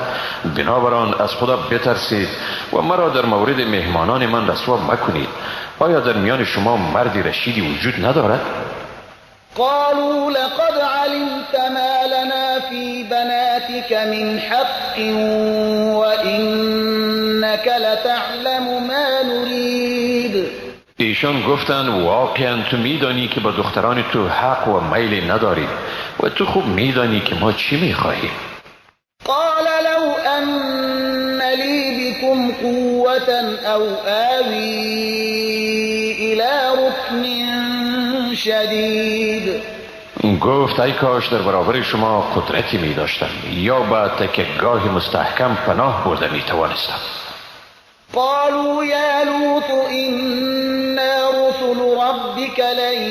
بنابراین از خدا بترسید و مرا در مورد مهمانان من رسوا مکنید. آیا در میان شما مردی رشیدی وجود ندارد؟ قالوا لقد علمت ما لنا في بناتك من حق وإنك لتعلم ما نريد. ایشان گفتند واقعا تو میدانی که با دختران تو حق و میل نداری و تو خوب میدانی که ما چی میخواهیم. قال لو أن لي بكم قوة أو آوي إلى ركن شدید. گفت ای کاش در برابر شما قدرتی می داشتم یا به تکیه‌گاه مستحکم پناه برده می توانستم. قالوا یا لوط إنا رسل ربك لن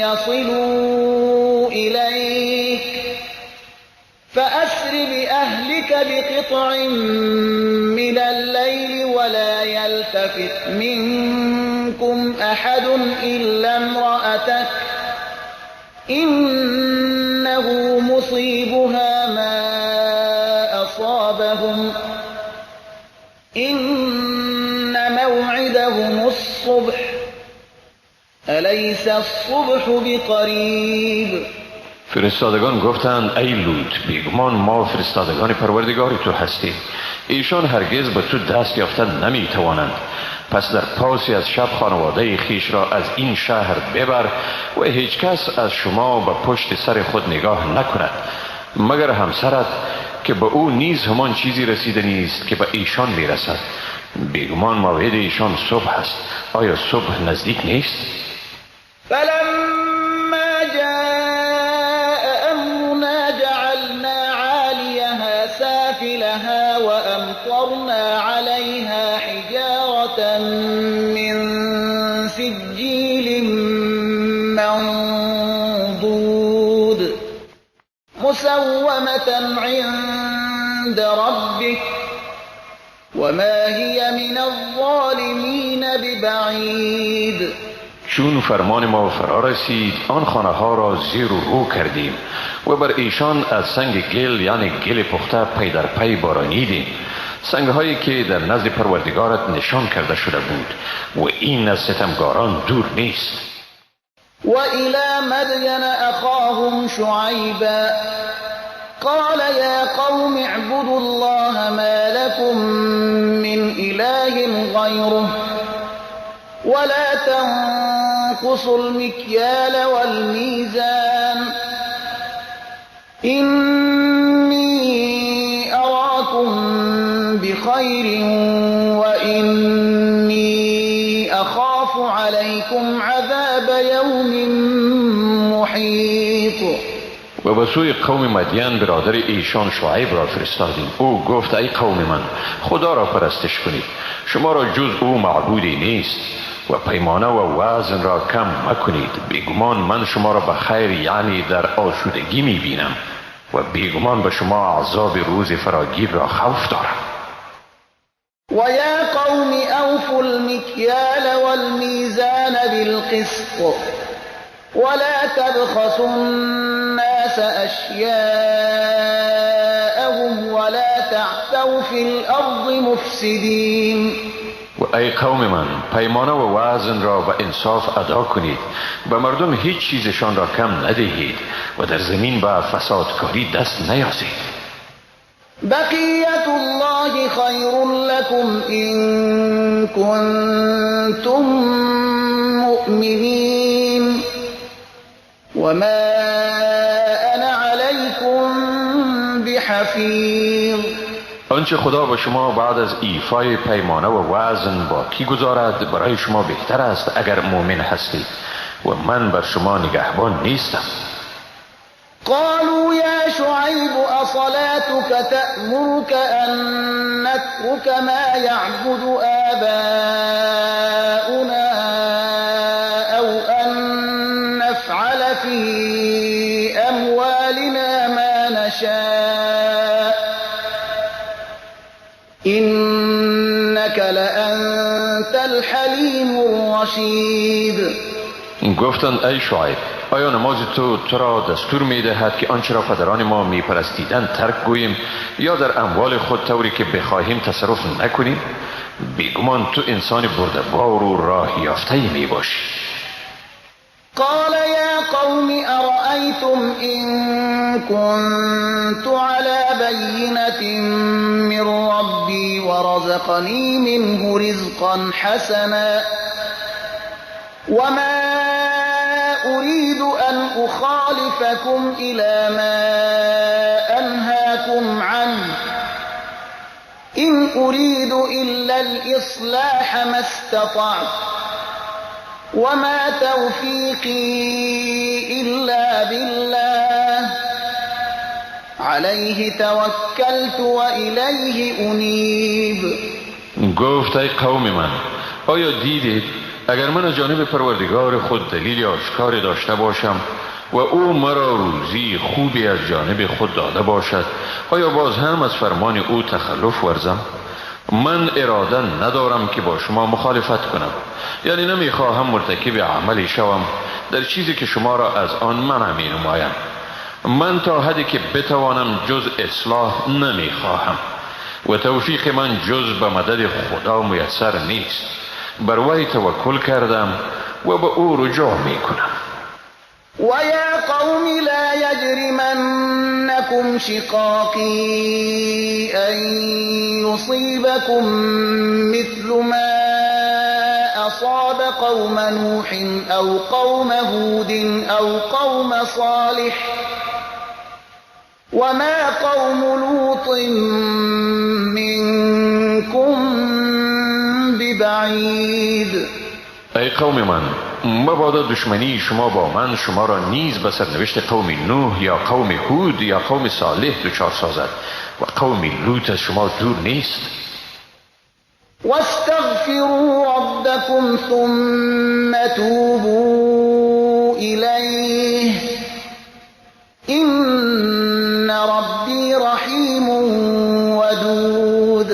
يصلوا إليك فأسر بأهلك بقطع من الليل ولا يلتفت منكم أحد إلا امرأتك إنه مصيبها ما أصابهم إن موعدهم الصبح أليس الصبح بقريب. فرستادگان گفتند ای لوط، بیگمان ما فرستادگان پروردگار تو هستیم، ایشان هرگز به تو دست یافتن نمی توانند. پس در پاسی از شب خانواده خیش را از این شهر ببر و هیچ کس از شما به پشت سر خود نگاه نکند مگر همسرت که به او نیز همان چیزی رسیده نیست که به ایشان میرسد. بیگمان موعد ایشان صبح است، آیا صبح نزدیک نیست؟ فلما جاء امرنا جعلنا عاليها سافلها وامطرنا عليها حجارة من سجيل منضود مسومة عند ربك وما هي من الظالمين ببعيد. چون فرمان ما فرا رسید آن خانه ها را زیر و رو کردیم و بر ایشان از سنگ گل یعنی گل پخته پی در پی بارانیدیم، سنگ هایی که در نزد پروردگارت نشان کرده شده بود و این از ستمگاران دور نیست. و إلى مدین أخاهم شعیبا قال يا قوم اعبدوا الله ما لكم من إله غيره ولا تنقصوا المكيال والميزان إني أراكم بخير وإني أخاف عليكم عذاب يوم محيط. و به سوی قوم مدین برادر ایشان شعیب را فرستادیم. او گفت ای قوم من، خدا را پرستش کنید، شما را جز او معبودی نیست و پیمانه و وزن را کم مکنید. بیگمان من شما را به خیر یعنی در آسودگی میبینم و بیگمان به شما عذاب روز فراگیر را خوف دارم. و یا قوم اوفوا المکیال والمیزان بالقسط ولا تبخسوا الناس أشياءهم ولا تعثوا في الأرض مفسدين. و ای قوم من، پیمانه و وزن را به انصاف ادا کنید، به مردم هیچ چیزشان را کم ندهید و در زمین به فسادکاری دست نیازید. بقیة الله خیر لكم إن كنتم مؤمنین وما أنا عليكم بحفیظ. آنچه خدا با شما بعد از ایفای پیمانه و وزن باقی گذارد برای شما بهتر است اگر مؤمن هستید و من بر شما نگهبان نیستم. قالوا يا شعيب أصلاتك تأمرك أن نترك ما يعبد آباؤنا أو أن نفعل في أموالنا ما نشاء إنك لأنت الحليم الرشيد. گفتند ای شعیب، آیا نماز تو را دستور می‌دهد که آنچه را پدران ما می‌پرستیدند ترک گوییم یا در اموال خود طوری که بخواهیم تصرف نکنیم؟ بیگمان تو انسان بردبار و راه یافته‌ای می‌باشی. قال یا قوم ارأیتم إن كنت على بینة من ربی ورزقنی منه رزقا حسنا وما أريد أن أخالفكم إلى ما أنهاكم عنه إن أريد إلا الإصلاح ما استطعت وما توفيقي إلا بالله عليه توكلت وإليه أنيب. گفت ای قوم من، آیا دیدید اگر من از جانب پروردگار خود دلیل آشکار داشته باشم و او مرا روزی خوبی از جانب خود داده باشد، آیا باز هم از فرمان او تخلف ورزم؟ من اراده ندارم که با شما مخالفت کنم، یعنی نمیخواهم مرتکب عملی شوم در چیزی که شما را از آن منع می نمایم. من تا حدی که بتوانم جز اصلاح نمیخواهم و توفیق من جز به مدد خدا میسر نیست. بر وی توکل کردم و به او رجوع می کنم. و یا قوم لا یجرمنکم شقاقی ان یصیبکم مثل ما اصاب قوم نوح او قوم هود او قوم صالح وما قوم لوط منکم ببعید. ای قوم من، مبادا دشمنی شما با من شما را نیز به سرنوشت قوم نوح یا قوم هود یا قوم صالح دچار سازد و قوم لوط از شما دور نیست. واستغفروا ربکم ثم توبوا الیه ان ربی رحیم ودود.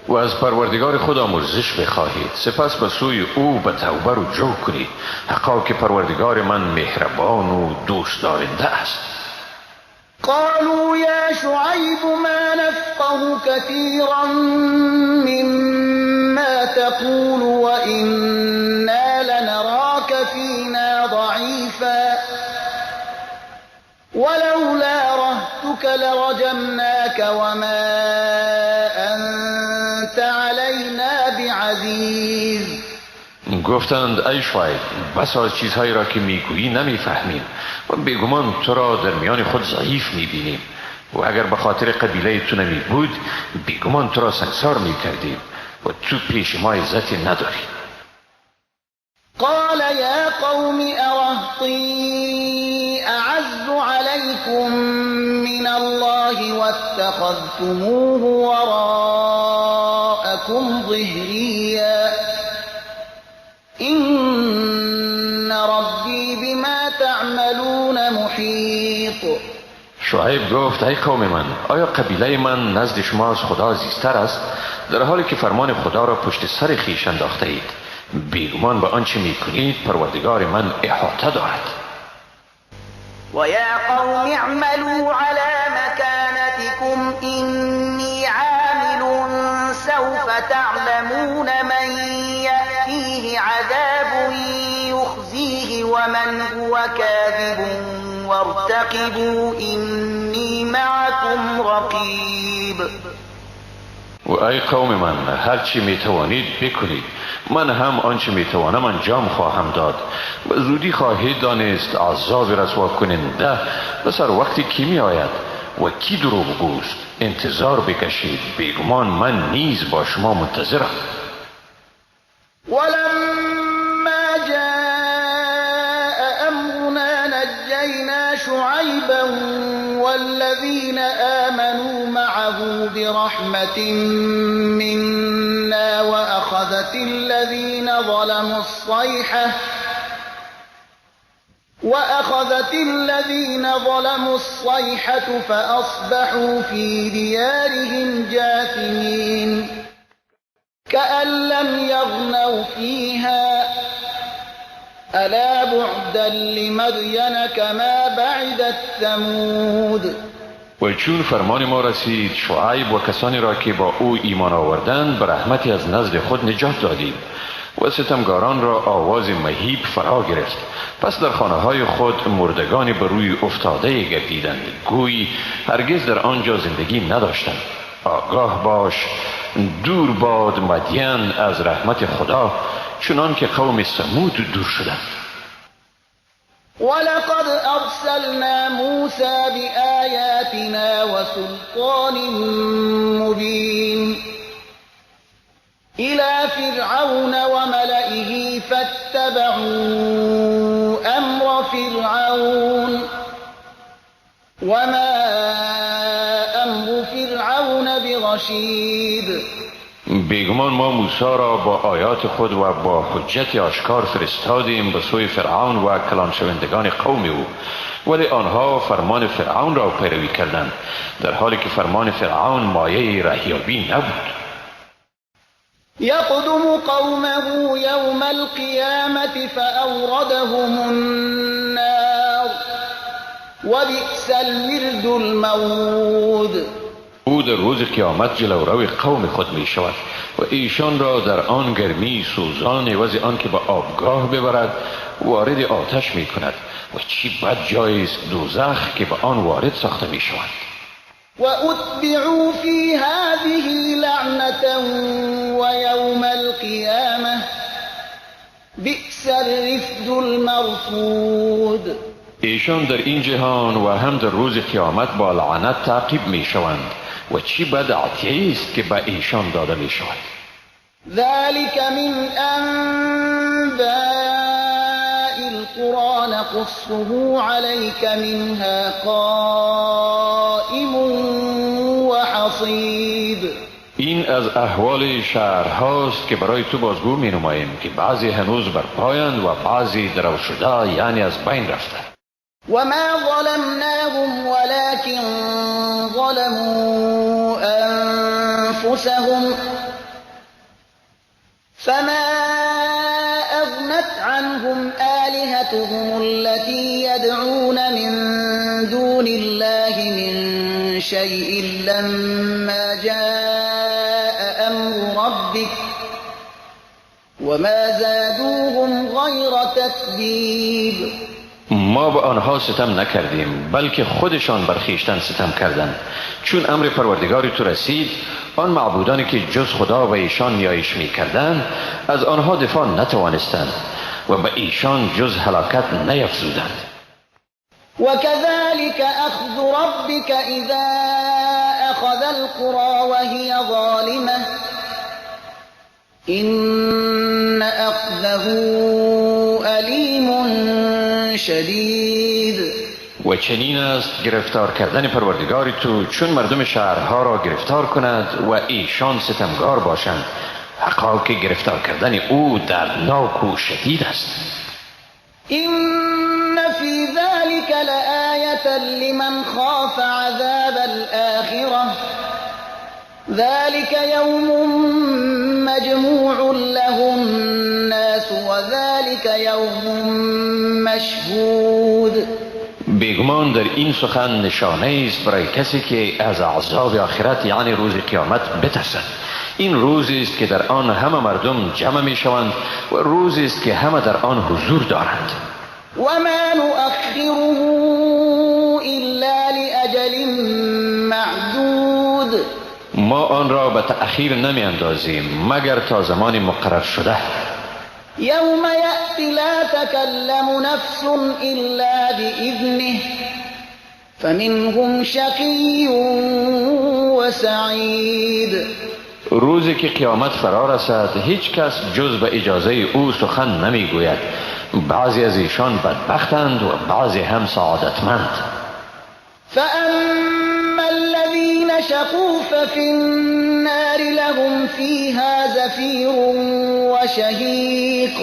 و از پروردگار خود آمرزش بخواهید، سپس به سوی او به توبه رجوع کنید، حقا که پروردگار من مهربان و دوست دارنده است. قالوا یا شعیب ما نفقه كثیرا مما تقول وإنا لنراک فینا ضعیفا ولولا رهتك لرجمناك وما أنت علينا بعزیز. گفتند ای شعیب، بسا از چیزهایی را که میگویی نمیفهمیم و بیگمان تو را در میان خود ضعیف میبینیم و اگر به خاطر قبیله تو نمی بود بیگمان تو را سنگسار میکردیم و تو پیش ما عزتی نداری. قال یا قوم ارهطی اعز علیکم من الله واتخذتموه وراءکم ظهریا ان ربی بما تعملون محیط. شعیب گفت ای قوم من، آیا قبیله من نزد شما از خدا عزیزتر است، در حالی که فرمان خدا را پشت سر خویش انداخته اید؟ بیگمان به آنچه میکنید پروردگار من احاطه دارد. و یا قوم اعملوا علی مکانتکم انی عامل سوف تعلمون من یأتیه عذاب یخزیه ومن هو کاذب وارتقبوا انی معكم رقيب. و ای قوم من، هرچی میتوانید بکنید، من هم آنچه میتوانم انجام خواهم داد و زودی خواهید دانست عذاب رسوا کننده به سر وقتی کی می آید و کی دروغ گوست. انتظار بکشید، بیگمان من نیز با شما منتظرم. ولما جاء امرنا نجینا شعیبا والذین آمنوا معه برحمة منا وأخذت الذين ظلموا الصيحة فأصبحوا في ديارهم جاثمين كأن لم يغنوا فيها ألا بعدا لمدين كما بعدت ثمود. و چون فرمان ما رسید، شعیب و کسانی را که با او ایمان آوردند به رحمتی از نزد خود نجات دادیم و ستمگاران را آواز مهیب فرا گرفت. پس در خانه های خود مردگان بر روی افتاده گردیدند، گویی هرگز در آنجا زندگی نداشتند. آگاه باش، دور باد مدین از رحمت خدا، چنان که قوم ثمود دور شدند. ولقد ارسلنا موسى بآیاتنا وسلطان مبین إلى فرعون وملئه فاتبعوا أمر فرعون وما أمر فرعون برشید. بیگمان ما موسی را با آیات خود و با حجت آشکار فرستادیم به سوی فرعون و کلان شوندگان قوم او، ولی آنها فرمان فرعون را پیروی کردند، در حالی که فرمان فرعون مایه رهیابی نبود. يقدم قومه يوم القيامة فأوردهم النار وبئس الورد المورود. او در روز قیامت جلوروی قوم خود می شود و ایشان را در آن گرمی سوزان عوض آن که به آبگاه ببرد وارد آتش می کند و چی بد جایی است دوزخ که به آن وارد ساخته می شوند. وأتبعوا في هذه لعنة ويوم القيامة بئس الرفد المرفود. ایشان در این جهان و هم در روز قیامت با لعنت تعقیب می شوند و چی بد عطیه است که به ایشان داده می شود. ذلك من انباء القرى نقصه عليك منها قائم وحصيد. این از احوال شهرهاست که برای تو بازگو می نماییم که بعضی هنوز بر پایند و بعضی درو شده، یعنی از بین رفته. وما ظلمناهم ولكن ظلموا أنفسهم فما أغنت عنهم آلهتهم التي يدعون من دون الله من شيء لما جاء أمر ربك وما زادوهم غير تتبيب. ما به آنها ستم نکردیم، بلکه خودشان بر خویشتن ستم کردند. چون امر پروردگار تو رسید، آن معبودانی که جز خدا و ایشان نیایش میکردند از آنها دفاع نتوانستند و به ایشان جز هلاکت نیفزودند. وكذلك أخذ ربك إذا أخذ القرى وهي ظالمة إن أخذه أليم شدید. و چنین است گرفتار کردن پروردگار تو چون مردم شهرها را گرفتار کند و ایشان ستمگار باشند. حقا که گرفتار کردن او دردناک و شدید است. إن في ذلك لآية لمن خاف عذاب الآخرة ذلك يوم مجموع له الناس وذلك يوم مشهود. بیگمان در این سخن نشانه است برای کسی که از عذاب آخرت یعنی روز قیامت بترسد. این روزی است که در آن همه مردم جمع می شوند و روزی است که همه در آن حضور دارند. وما نؤخره إلا لأجل أجل معدود. ما آن را به تأخیر نمی اندازیم مگر تا زمان مقرر شده. یوم یأتی لا تکلم نفس الا بإذنه فمنهم شقی و سعید. روزی که قیامت فرا رسد هیچ کس جز به اجازه او سخن نمیگوید. بعضی از ایشان بدبختند و بعضی هم سعادتمند. فأما الذين شقوا ففي النار لهم فيها زفير وشهيق.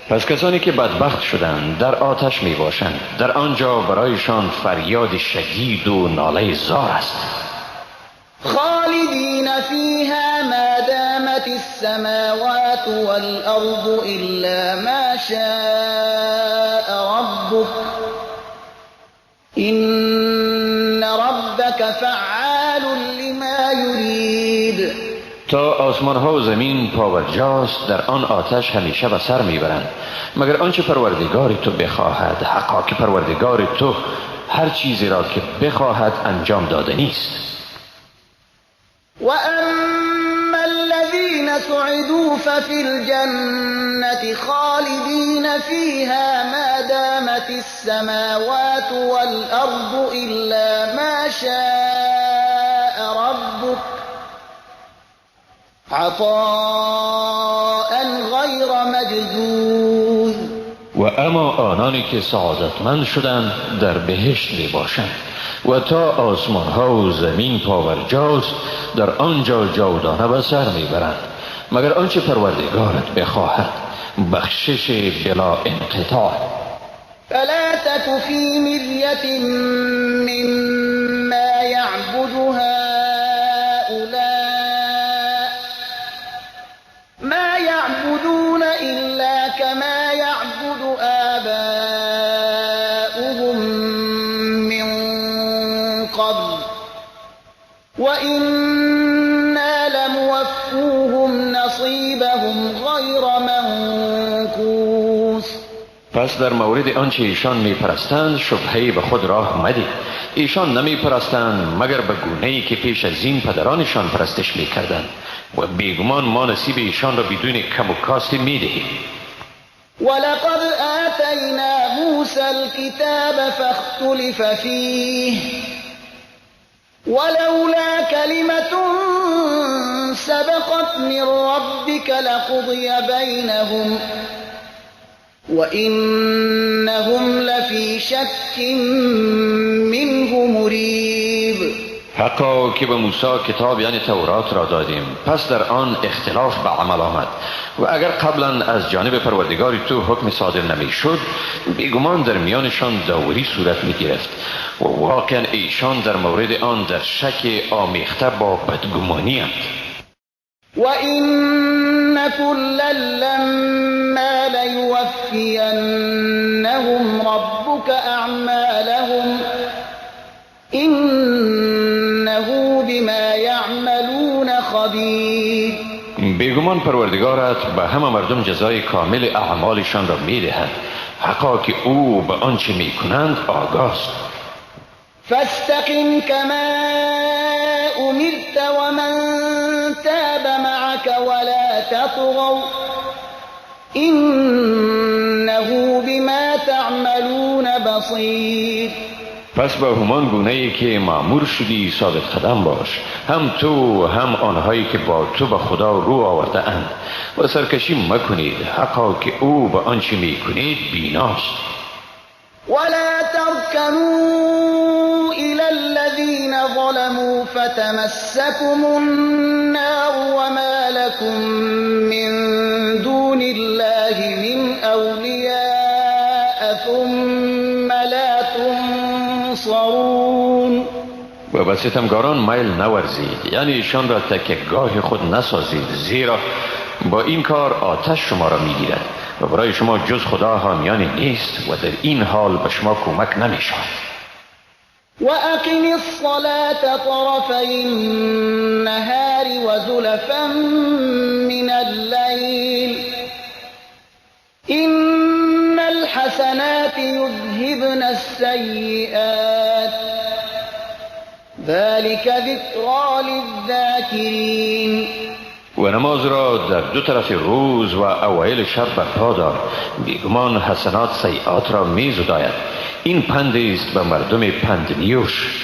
پس کسانی که بدبخت شدند در آتش می باشند، در آنجا برایشان فریاد شدید و ناله زار است. خالدین فیها ما دامت السماوات والارض الا ما شاء ربک ان ربک فعال لما یرید. تا آسمان ها و زمین پابرجاست در آن آتش همیشه به سر میبرند، مگر آنچه پروردگار تو بخواهد. حقا که پروردگار تو هر چیزی را که بخواهد انجام داده نیست. و اما الذین سعدوا ففی الجنة خالدین فیها ما دامت السماوات والارض الا ما شاء ربک عطاء غیر مجذوذ. و اما آنانی که سعادتمند شدند در بهشت می باشند و تا آسمان ها و زمین پاورجاست در آنجا جاودانه به سر میبرند، مگر آنچه پروردگارت بخواهد، بخشش بلا انقطاع. فلا تک فی مریة مما یعبد هؤلاء ما یعبدون الا کما یعبد آباؤهم من قبل وإنا لموفوهم نصیبهم غیر منقوص. پس در مورد آنچه ایشان میپرستند شبهه‌ای به خود راه مده. ایشان نمیپرستند مگر به گونه‌ای که پیش از این پدرانشان پرستش میکردند و بیگمان ما نصیب ایشان را بدون کم و کاستی میدهیم. ولقد آتینا موسی الکتاب فاختلف فیه ولولا کلمة سبقت من ربک لقضی بینهم وإنهم لفی شک منه مریب. حقا که به موسی کتاب یعنی تورات را دادیم، پس در آن اختلاف به عمل آمد و اگر قبلا از جانب پروردگار تو حکم صادر نمی شد بیگمان در میانشان داوری صورت می گرفت و واقعا ایشان در مورد آن در شک آمیخته با بدگمانی اند. وَإِنَّ كُلًّا لَّمَّا لَيُوَفِّيَنَّهُمْ رَبُّكَ أَعْمَالَهُمْ إِنَّهُ بِمَا يَعْمَلُونَ خَبِيرٌ. بیگمان پروردگارت به همه مردم جزای کامل اعمالشان را میدهد، حقا که او به آنچه میکنند آگاست. فاستقم كما أمرت ومن تاب معك ولا تطغوا إنه بما تعملون بصير. پس به همان گونه‌ای که مأمور شدی ثابت قدم باش، هم تو هم آنهایی که با تو به خدا رو آورده اند و سرکشی مکنید، حقا که او به آنچه میکنید بیناست. ولا ترکنوا إلى الذين ظلموا فتمسكم النار وما لكم من دون الله من أولياء ثم لا تنصرون. و به ستمگاران میل نورزید، یعنی ایشان را تکیه‌گاه خود نسازید، زیرا با این کار آتش شما را میگیرد و برای شما جز خدا حامیانی نیست و در این حال به شما کمک نمیشود. و اقم الصلاة طرفی النهار وزلفا من اللیل إن الحسنات يذهبن السيئات ذلك ذکری للذاکرین. و نماز را در دو طرف روز و اوایل شب برپا دار، بیگمان حسنات سیئات را میزداید. این پندی است به مردم پندنیوش.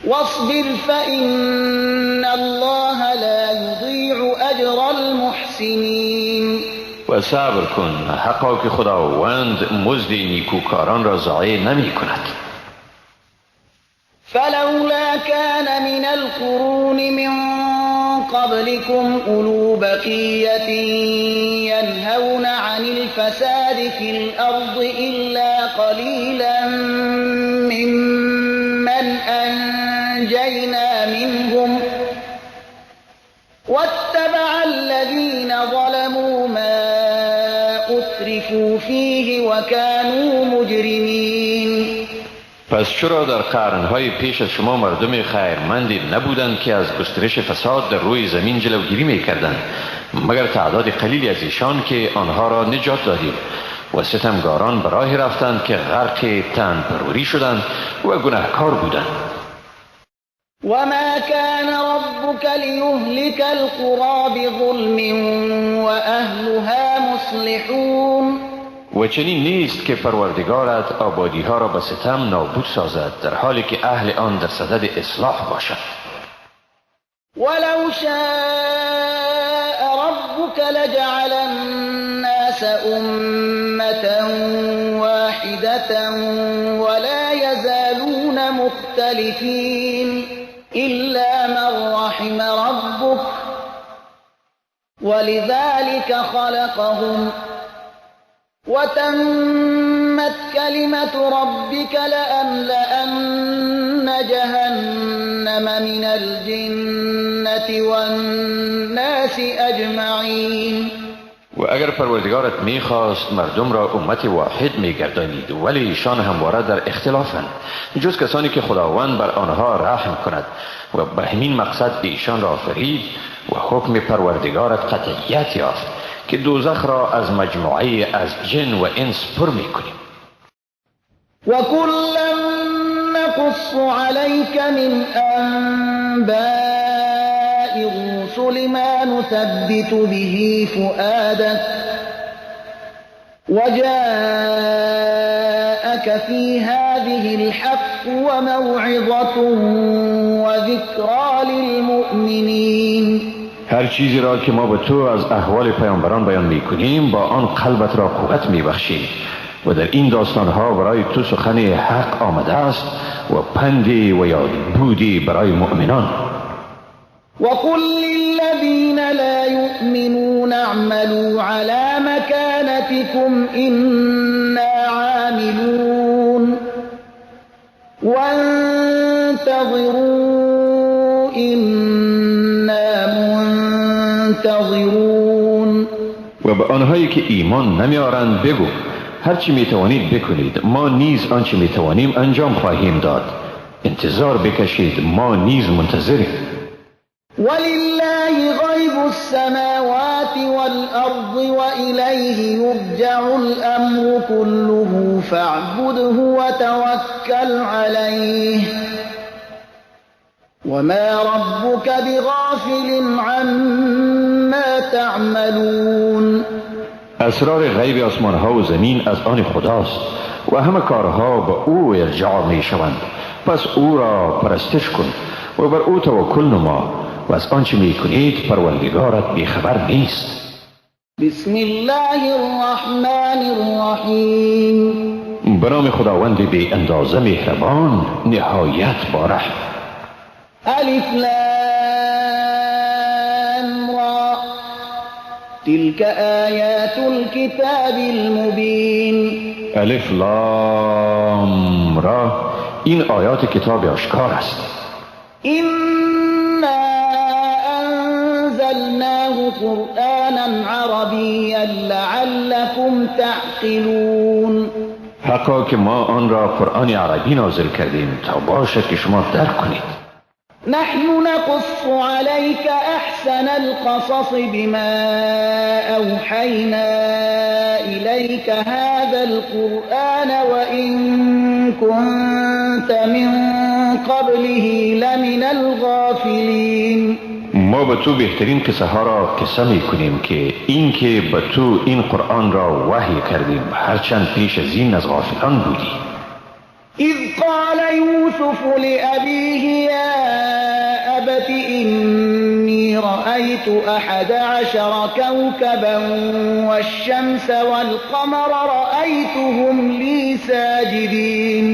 واصبر فإن الله لا یضیع اجر المحسنین. و صبر کن، حقا که خداوند مزد نیکوکاران را ضایع نمی کند. فلولا كان من القرون من قبلكم أولو بقية ينهون عن الفساد في الأرض إلا قليلا ممن أنجينا منهم واتبع الذين ظلموا ما أترفوا فيه وكانوا مجرمين. پس چرا در قرنهای پیش از شما مردم خیرمندی نبودند که از گسترش فساد در روی زمین جلوگیری میکردند، مگر تعداد قلیلی از ایشان که آنها را نجات دادیم و ستمگاران به راه رفتند که غرق تن پروری شدند و گناهکار بودند. وما كان ربك ليهلك القرى بظلم وأهلها مصلحون. و چنین نیست که پروردگارت آبادی ها را به ستم نابود سازد، در حالی که اهل آن در صدد اصلاح باشد. ولو شاء ربك لجعل الناس أمة واحدة ولا يزالون مختلفين إلا من رحم ربك ولذلك خلقهم وتمت كلمة ربك لأملأن جهنم من الجنة والناس أجمعين. و اگر پروردگارت میخواست مردم را امت واحد میگردانید، ولی ایشان همواره در اختلافند، جز کسانی که خداوند بر آنها رحم کند و به همین مقصد ایشان را آفرید. و حکم پروردگارت قطعیت یافت که دوزخ را از مجموعه از جن و انس پر میکنیم. و کلا نقص علیک من انباء الرسل ما نثبت به فؤادک وجاءك في هذه الحق وموعظة وذکری للمؤمنین. هر چیزی را که ما به تو از احوال پیامبران بیان میکنیم با آن قلبت را قوت میبخشیم و در این داستانها برای تو سخن حق آمده است و پندی و یادبودی برای مؤمنان. وقل للذین لا یؤمنون اعملوا علی مکانتکم إنا عاملون وانتظروا إنا منتظرون. و به آنهایی که ایمان نمیارند بگو هرچی میتوانید بکنید، ما نیز آنچه میتوانیم انجام خواهیم داد. انتظار بکشید، ما نیز منتظریم. ولله غیب السماوات والارض وإلیه یرجع الامر كله فاعبده وتوکل علیه وما ربك بغافل عما تعملون. اسرار غیب آسمان ها و زمین از آن خداست و همه کارها به او ارجاع می شوند، پس او را پرستش کن و بر او توکل نما و از آنچه می کنید پروردگارت بیخبر نیست. بسم الله الرحمن الرحیم. به نام خداوند بی اندازه مهربان، نهایت با رحم. الف لام را تلك آیات الكتاب المبین. الف لام را، این آیات کتاب آشکار است. إنا أنزلناه قرآنا عربیا لعلكم تعقلون. حقا که ما آن را قرآن عربی نازل کردیم تا باشد که شما درک کنید. نحن نقص عليك أحسن القصص بما أوحينا إليك هذا القرآن وإن كنت من قبله لمن الغافلین. ما به تو بهترین قصه ها را قصه می کنیم که این که به تو این قرآن را وحی کردیم، هرچند پیش از این از غافلان بودی. اذ قال یوسف لأبیه یا أبت إني رأيت 11 كوكبا والشمس والقمر رأيتهم لي ساجدين.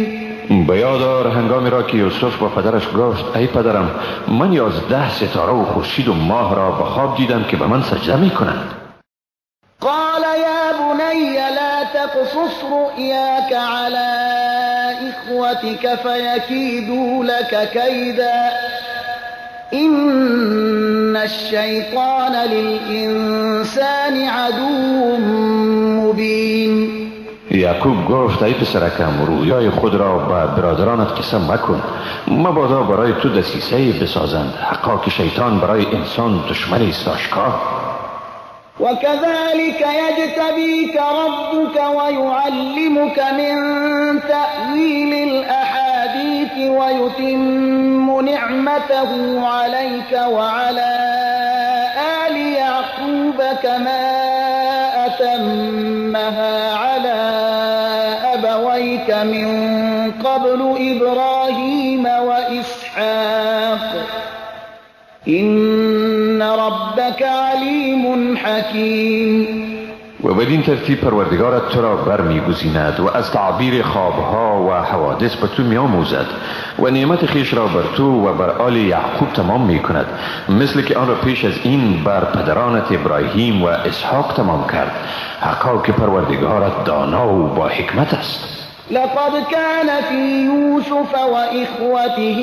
به یاد هنگامی را که یوسف با پدرش گفت ای پدرم، من 11 ستاره و خورشید و ماه را به خواب دیدم که به من سجده می کنند. قال یا بنی لا تقصص رؤیاک علی اخوتک فیکیدوا لک کیدا إن الشیطان للإنسان عدو مبین. یعقوب گفت ای پسرکم، رویای خود را به برادرانت قصه مکن، مبادا برای تو دسیسه بسازند، حقا که شیطان برای انسان دشمن است آشکار. وكذلك يجتبيك ربك ويعلمك من تأويل الأحاديث ويتم نعمته عليك وعلى آل يعقوب كما أتمها على أبويك من قبل إبراهيم وإسحاق إن ربك علیم حکیم. و بدین ترتیب پروردگارت تو را برمیگزیند و از تعبیر خوابها و حوادث به تو میآموزد و نعمت خویش را بر تو و بر آل یعقوب تمام میکند، مثل که آن را پیش از این بر پدرانت ابراهیم و اسحاق تمام کرد. حقا که پروردگارت دانا و با حکمت است. لقد كان في يوسف وإخوته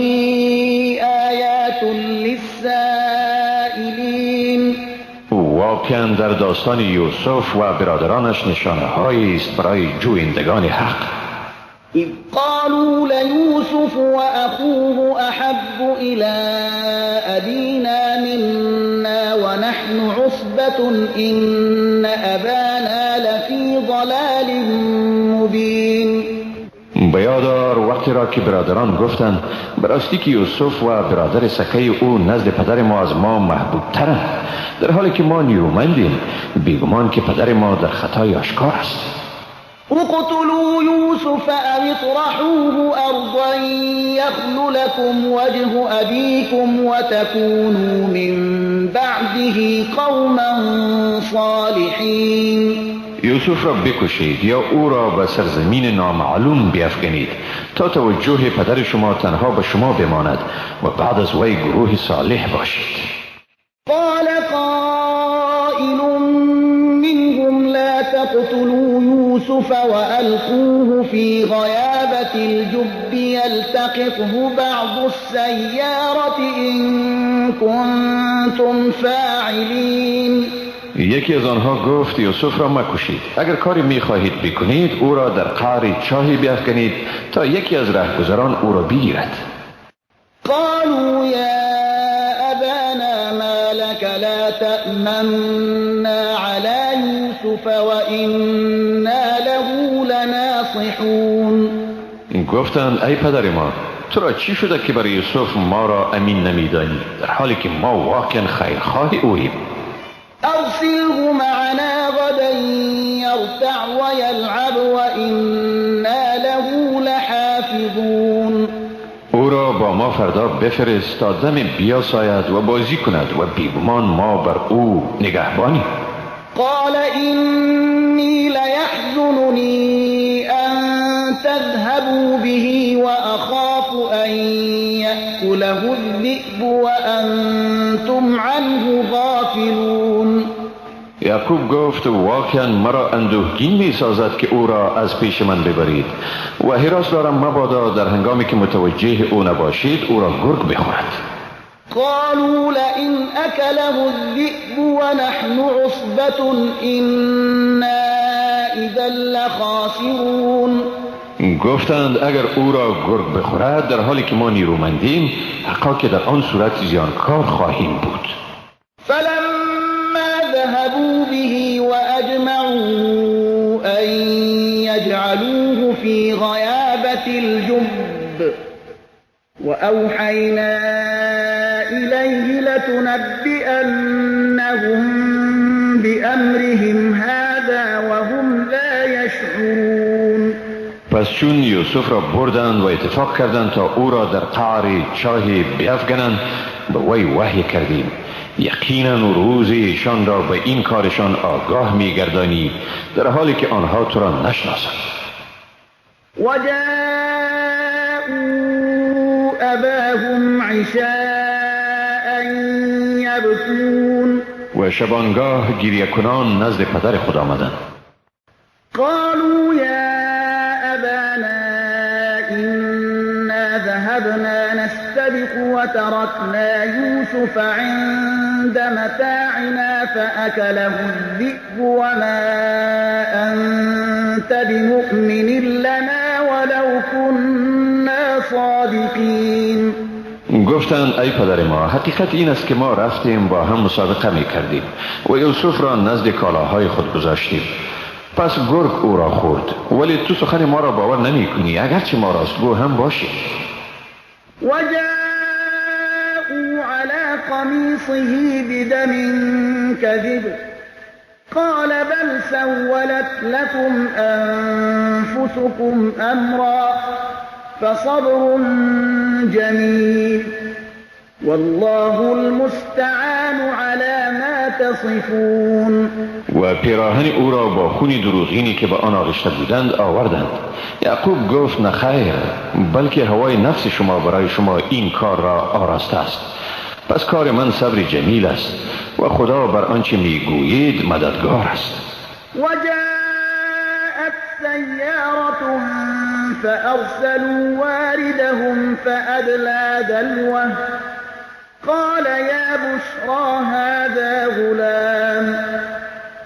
آيات للسائلين. واقعا در داستان یوسف و برادرانش نشانه هایی است برای جویندگان حق. اذ قالوا ليوسف وأخوه أحب إلى أبينا منا ونحن عصبة إن أبانا لفي ضلال مبين. بیادار وقتی را که برادران گفتند براستی که یوسف و برادر سکه او نزد پدر ما از ما محبوب ترند، در حالی که ما نیرومندیم، بیگمان که پدر ما در خطای آشکار است. اقتلوا یوسف او اطرحوه ارضا یخل لكم وجه ابیکم وتکونوا من بعده قوما صالحین. یوسف را بکشید یا او را به سرزمین نامعلوم بیافکنید تا توجه پدر شما تنها به شما بماند و بعد از وی گروه صالح باشید. قال قائل منهم لا تقتلوا یوسف وألقوه في غیابة الجب يلتقطه بعض السیارة إن کنتم فاعلین. یکی از آنها گفت یوسف را مکشید، اگر کاری میخواهید بکنید او را در قعر چاهی بیافکنید تا یکی از رهگذران او را بگیرد. قالوا یا ابانا ما لك لا تأمنا على یوسف وإنا له لناصحون. گفتند ای پدر ما، تو را چی شده که بر یوسف ما را امین نمیدانی، در حالی که ما واقعا خیرخواه اوییم. ارسله معنا غدا یرتع ویلعب وإنا له لحافظون. او را با ما فردا بفرست تا دم بیاساید و بازی کند و بیگمان ما بر او نگهبانیم. قال إني ليحزنني أن تذهبوا به وأخاف أن يأكله الذئب وأنتم عنه غافلون. یعقوب گفت واقعا مرا اندوهگین می سازد که او را از پیش من ببرید و هراس دارم مبادا در هنگامی که متوجه او نباشید او را گرگ بخورد. قالوا لئن أكله الذئب ونحن عصبة إنا إذا لخاسرون. گفتند اگر او را گرگ بخورد در حالی که ما نیرومندیم، حقا که در آن صورت زیانکار خواهیم بود. فلما ذهبوا به وأجمعوا أن يجعلوه في غيابة الجب وأوحينا إليه لتنبئنهم بأمرهم هذا وهم لا يشعرون. پس چون یوسف را بردند و اتفاق کردند تا او را در قعر چاهی بیفگنند، به وی وحی کردیم یقینا روز ایشان را به این کارشان آگاه می‌گردانی، در حالی که آنها تو را نشناسند. وجاءوا اباهم عشاء یبکون. و شبانگاه گریه کنان نزد پدر خود آمدند. قالوا یا ابانا انا ذهبنا نستبق وتركنا يوسف عند متاعنا فأكله الذئب وما أنت بمؤمن لنا ولو كنا صادقين. گفتند ای پدر ما، حقیقت این است که ما رفتیم با هم مسابقه می کردیم و یوسف را نزد کالاهای خود گذاشتیم، پس گرگ او را خورد، ولی تو سخن ما را باور نمی کنی اگرچه ما راستگو هم باشیم. وجاءوا على قميصه بدم كذب قال بل سولت لكم أنفسكم أمرا فصبر جميل والله المستعان على ما تصفون. و پیراهن او را با خون دروغینی که به آن آغشته بودند آوردند. یعقوب گفت نه خیر، بلکه هوای نفس شما برای شما این کار را آراسته است، پس کار من صبر جمیل است و خدا بر آنچه میگویید مددگار است. وجاءت سیارة فأرسلوا واردهم فأدلى دلوه قال يا بشرى هذا غلام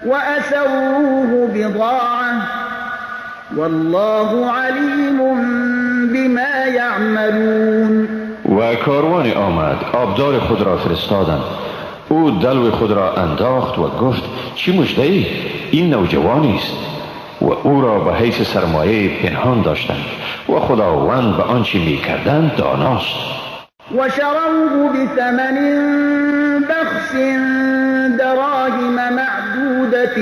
وأسروه بضاعة والله عليم بما يعملون. و کاروان آمد، آبدار خود را فرستادند، او دلو خود را انداخت و گفت چی مژده ای، این نوجوانی است، و او را به حیث سرمایه پنهان داشتند و خداوند به آنچه میکردند داناست. وشروه بثمن بخس دراهم معدودة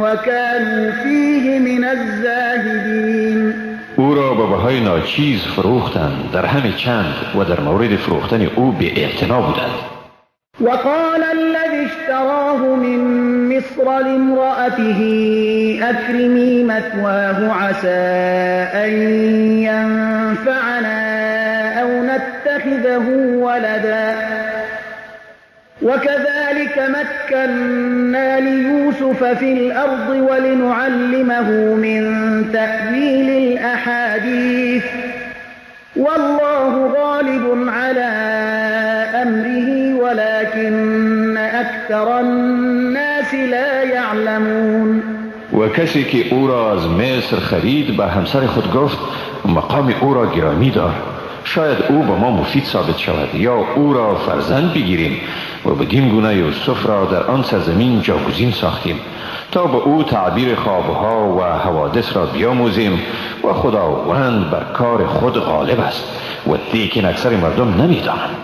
وكانوا فيه من الزاهدين. او را به بهای ناچیز فروختند، در همه چند، و در مورد فروختن او بی اعتنا بودند. وقال الذي اشتراه من مصر لامرأته أكرمي مثواه عسى أن ينفعنا أو نتخذه ولدا وكذلك مكنا ليوسف في الأرض ولنعلمه من تأويل الأحاديث والله غالب على أمره ولكن أكثر الناس لا يعلمون. و کسی که او را از مصر خرید به همسر خود گفت مقام او را گرامی دار، شاید او به ما مفید ثابت شود یا او را فرزند بگیریم، و بدین گونه یوسف را در آن سرزمین جاگزین ساختیم تا به او تعبیر خوابها و حوادث را بیاموزیم و خداوند بر کار خود غالب است و لیکن اکثر مردم نمیدانند.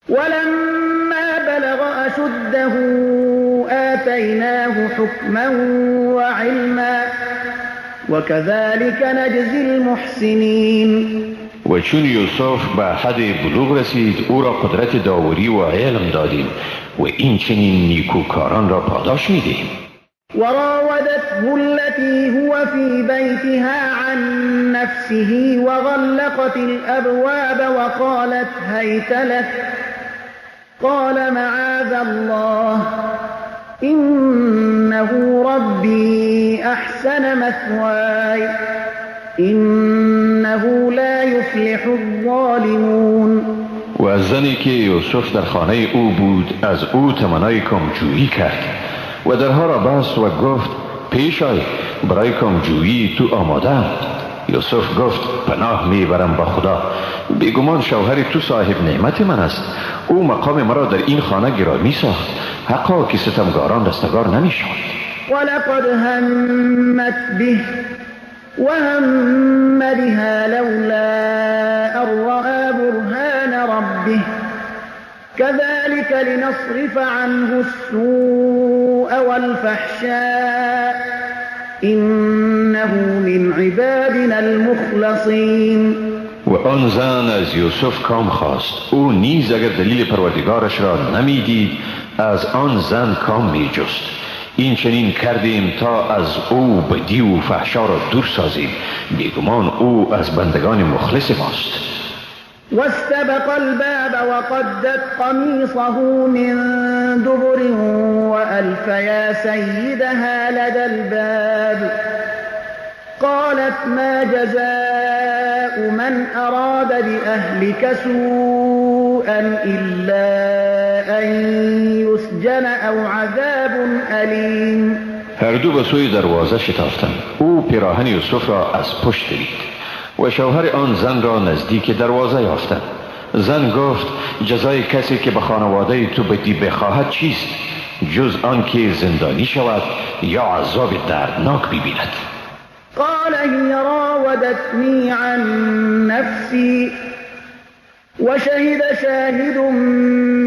ولما بلغ اشده آتیناه حکما وعلما وكذلك نجزی المحسنین. و چون یوسف به حد بلوغ رسید او را قدرت داوری و علم دادیم و این چنین نیکوکاران را پاداش میدهیم. وراودته التي هو في بيتها عن نفسه وغلقت الأبواب وقالت هيت لك قال معاذ الله إنه ربي أحسن مثواي إنه لا يفلح الظالمون. و زنی که یوسف در خانه او بود از او تمنای کامجویی کرد و درها را بست و گفت پیش آی، برای کامجویی تو آماده. یوسف گفت پناه میبرم با خدا، بیگمان شوهر تو صاحب نعمت من است، او مقام مرا در این خانه گرامی ساخت، حقا که ستمگاران رستگار نمیشوند. ولقد همت به وهم بها لولا أن رأى برهان ربه كذلك لنصرف عنه السوء والفحشاء إنه من عبادنا المخلصين. و آن زن از یوسف کام خواست. او نیز اگر دلیل پروردگارش را نمیدید از آن زن کام میجست. این چنین کردیم تا از او بدی و فحشا را دور سازیم. بیگمان او از بندگان مخلص ماست. واستبق الباب وقدت قميصه من دبر وألف يا سيدها لدى الباب قالت ما جزاء من أراد بأهلك سوءا إلا أن يسجن أو عذاب أليم. هر دو به سوی دروازه شتافتند. او پیراهن یوسف را از پشت دید و شوهر آن زن را نزدیک دروازه یافتند. زن گفت جزای کسی که به خانواده تو بدی بخواهد چیست جز آن که زندانی شود یا عذاب دردناک ببیند. قال هي راودتني عن نفسي وشهد شاهد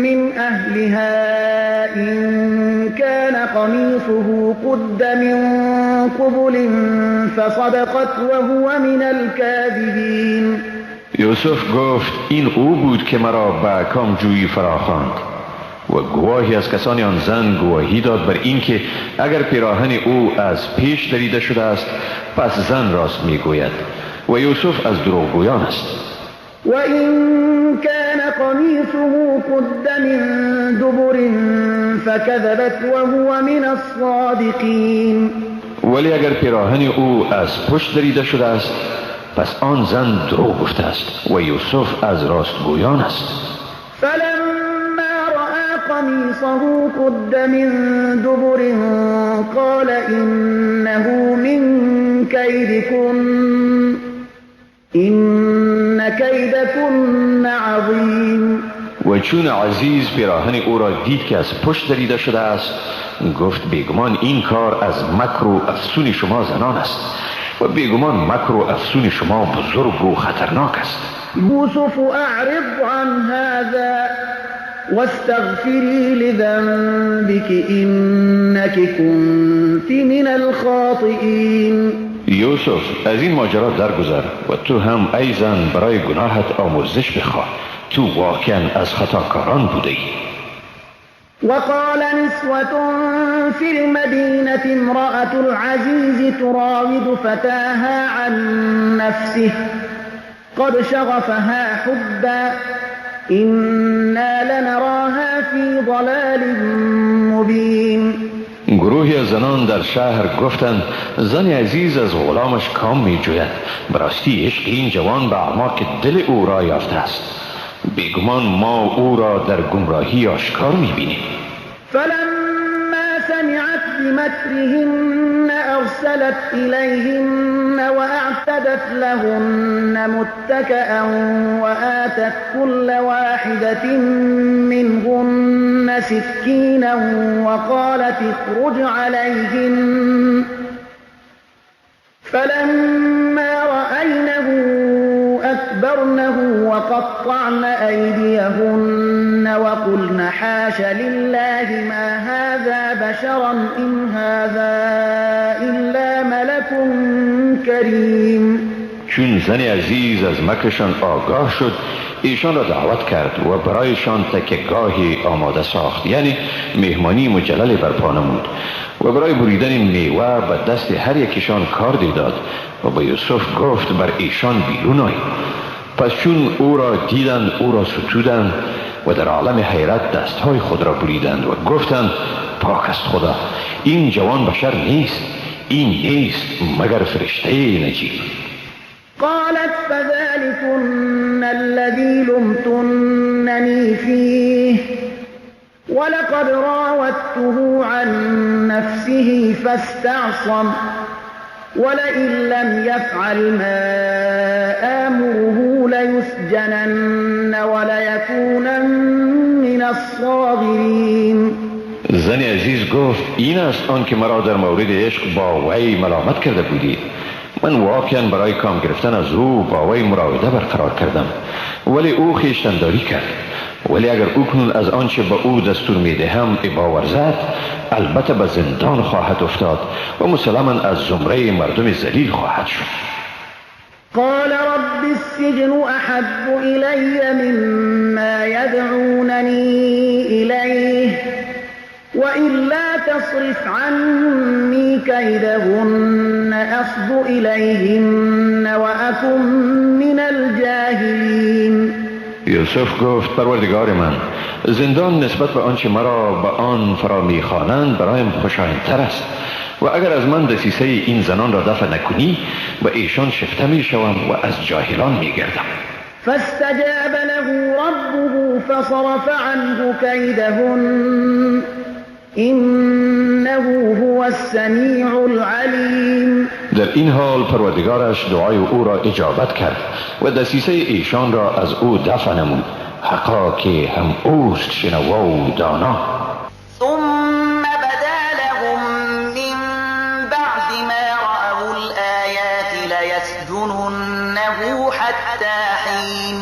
من أهلها إن كان قميصه قد من قبل فصدقت وهو من الكاذبين. یوسف گفت این او بود که مرا به کامجویی فراخواند. و گواهی از کسان آن زن گواهی داد بر اینکه اگر پیراهن او از پیش دریده شده است پس زن راست میگوید و یوسف از دروغگویان است. و این كان قمیصه قد من دبر فكذبت وهو من الصادقین. ولی اگر پیراهن او از پشت دریده شده است پس آن زن دروغ گفته است و یوسف از راستگویان است. فلما رأى قمیصه قد من دبر قال إنه من كيدكن إن كيدكن عظیم. و چون عزیز پیراهن او را دید که از پشت دریده شده است گفت بیگمان این کار از مکر و افسون شما زنان است و بیگمان مکر و افسون شما بزرگ و خطرناک است. یوسف اعرض عن هذا واستغفری لذنبك انك كنت من الخاطئین. یوسف از این ماجرا درگذر و تو هم ای زن برای گناهت آمرزش بخواه، تو واقعا از خطاکاران بوده ای. وقال نسوة في المدينة امرأة العزيز تراود فتاها عن نفسه قد شغفها حبا إنا لنراها في ضلال مبين. گروهی از زنان در شهر گفتند زن عزیز از غلامش کام می جوید، براستی عشق این جوان به اعماق دل او را یافته است، بیگمان ما او را در گمراهی آشکار می‌بینیم. فلما سمعت بمكرهن أرسلت إليهن وأعتدت لهن متكأ وآتت كل واحدة منهن سكينا وقالت اخرج عليهن فلما رأينه أكبرنه وقطعن أيديهن وقلن حاش لله ما هذا بشرا إن هذا إلا ملك كريم. چون زن عزیز از مکرشان آگاه شد ایشان را دعوت کرد و برایشان تکیه‌گاهی آماده ساخت، یعنی مهمانی مجلل برپا نمود و برای بریدن میوه به دست هر یکیشان کاردی داد و به یوسف گفت بر ایشان بیرون آی. پس چون او را دیدند او را ستودند و در عالم حیرت دستهای خود را بریدند و گفتند پاک است خدا، این جوان بشر نیست، این نیست مگر فرشته نجیب. قالت فذلكن الذي لمتنني فيه ولقد راودته عن نفسه فاستعصم ولئن لم يفعل ما آمره ليسجنن وليكونن من الصاغرين. زن عزیز گفت این است آن که مرا در مورد عشق با وی ملامت کرده بودید. من واقعا برای کام گرفتن از او با وی مراوده برقرار کردم، ولی او خویشتنداری کرد. ولی اگر او کنون از آنچه به او دستور میدهم ابا ورزد، البته به زندان خواهد افتاد و مسلما از زمره مردم ذلیل خواهد شد. قال رب السجن أحب إلي مما يدعونني إليه وإلا تصرف عني كيدهن أصب إليهن وأكن من الجاهلين. یوسف گفت پروردگار من، زندان نسبت به آنچه مرا به آن فرا میخوانند برایم خوشایندتر است و اگر از من دسیسه این زنان را دفع نکنی به ایشان شفته میشوم و از جاهلان میگردم. فاستجاب له ربه فصرف عنه كيدهن إنه هو السمیع العلیم. در این حال پروردگارش دعای او را اجابت کرد و دسیسه ایشان را از او دفع نمود. حقا که هم اوست شنوا و دانا. ثم بدا لهم من بعد ما رأوا الآیات لیسجننه حتی حین.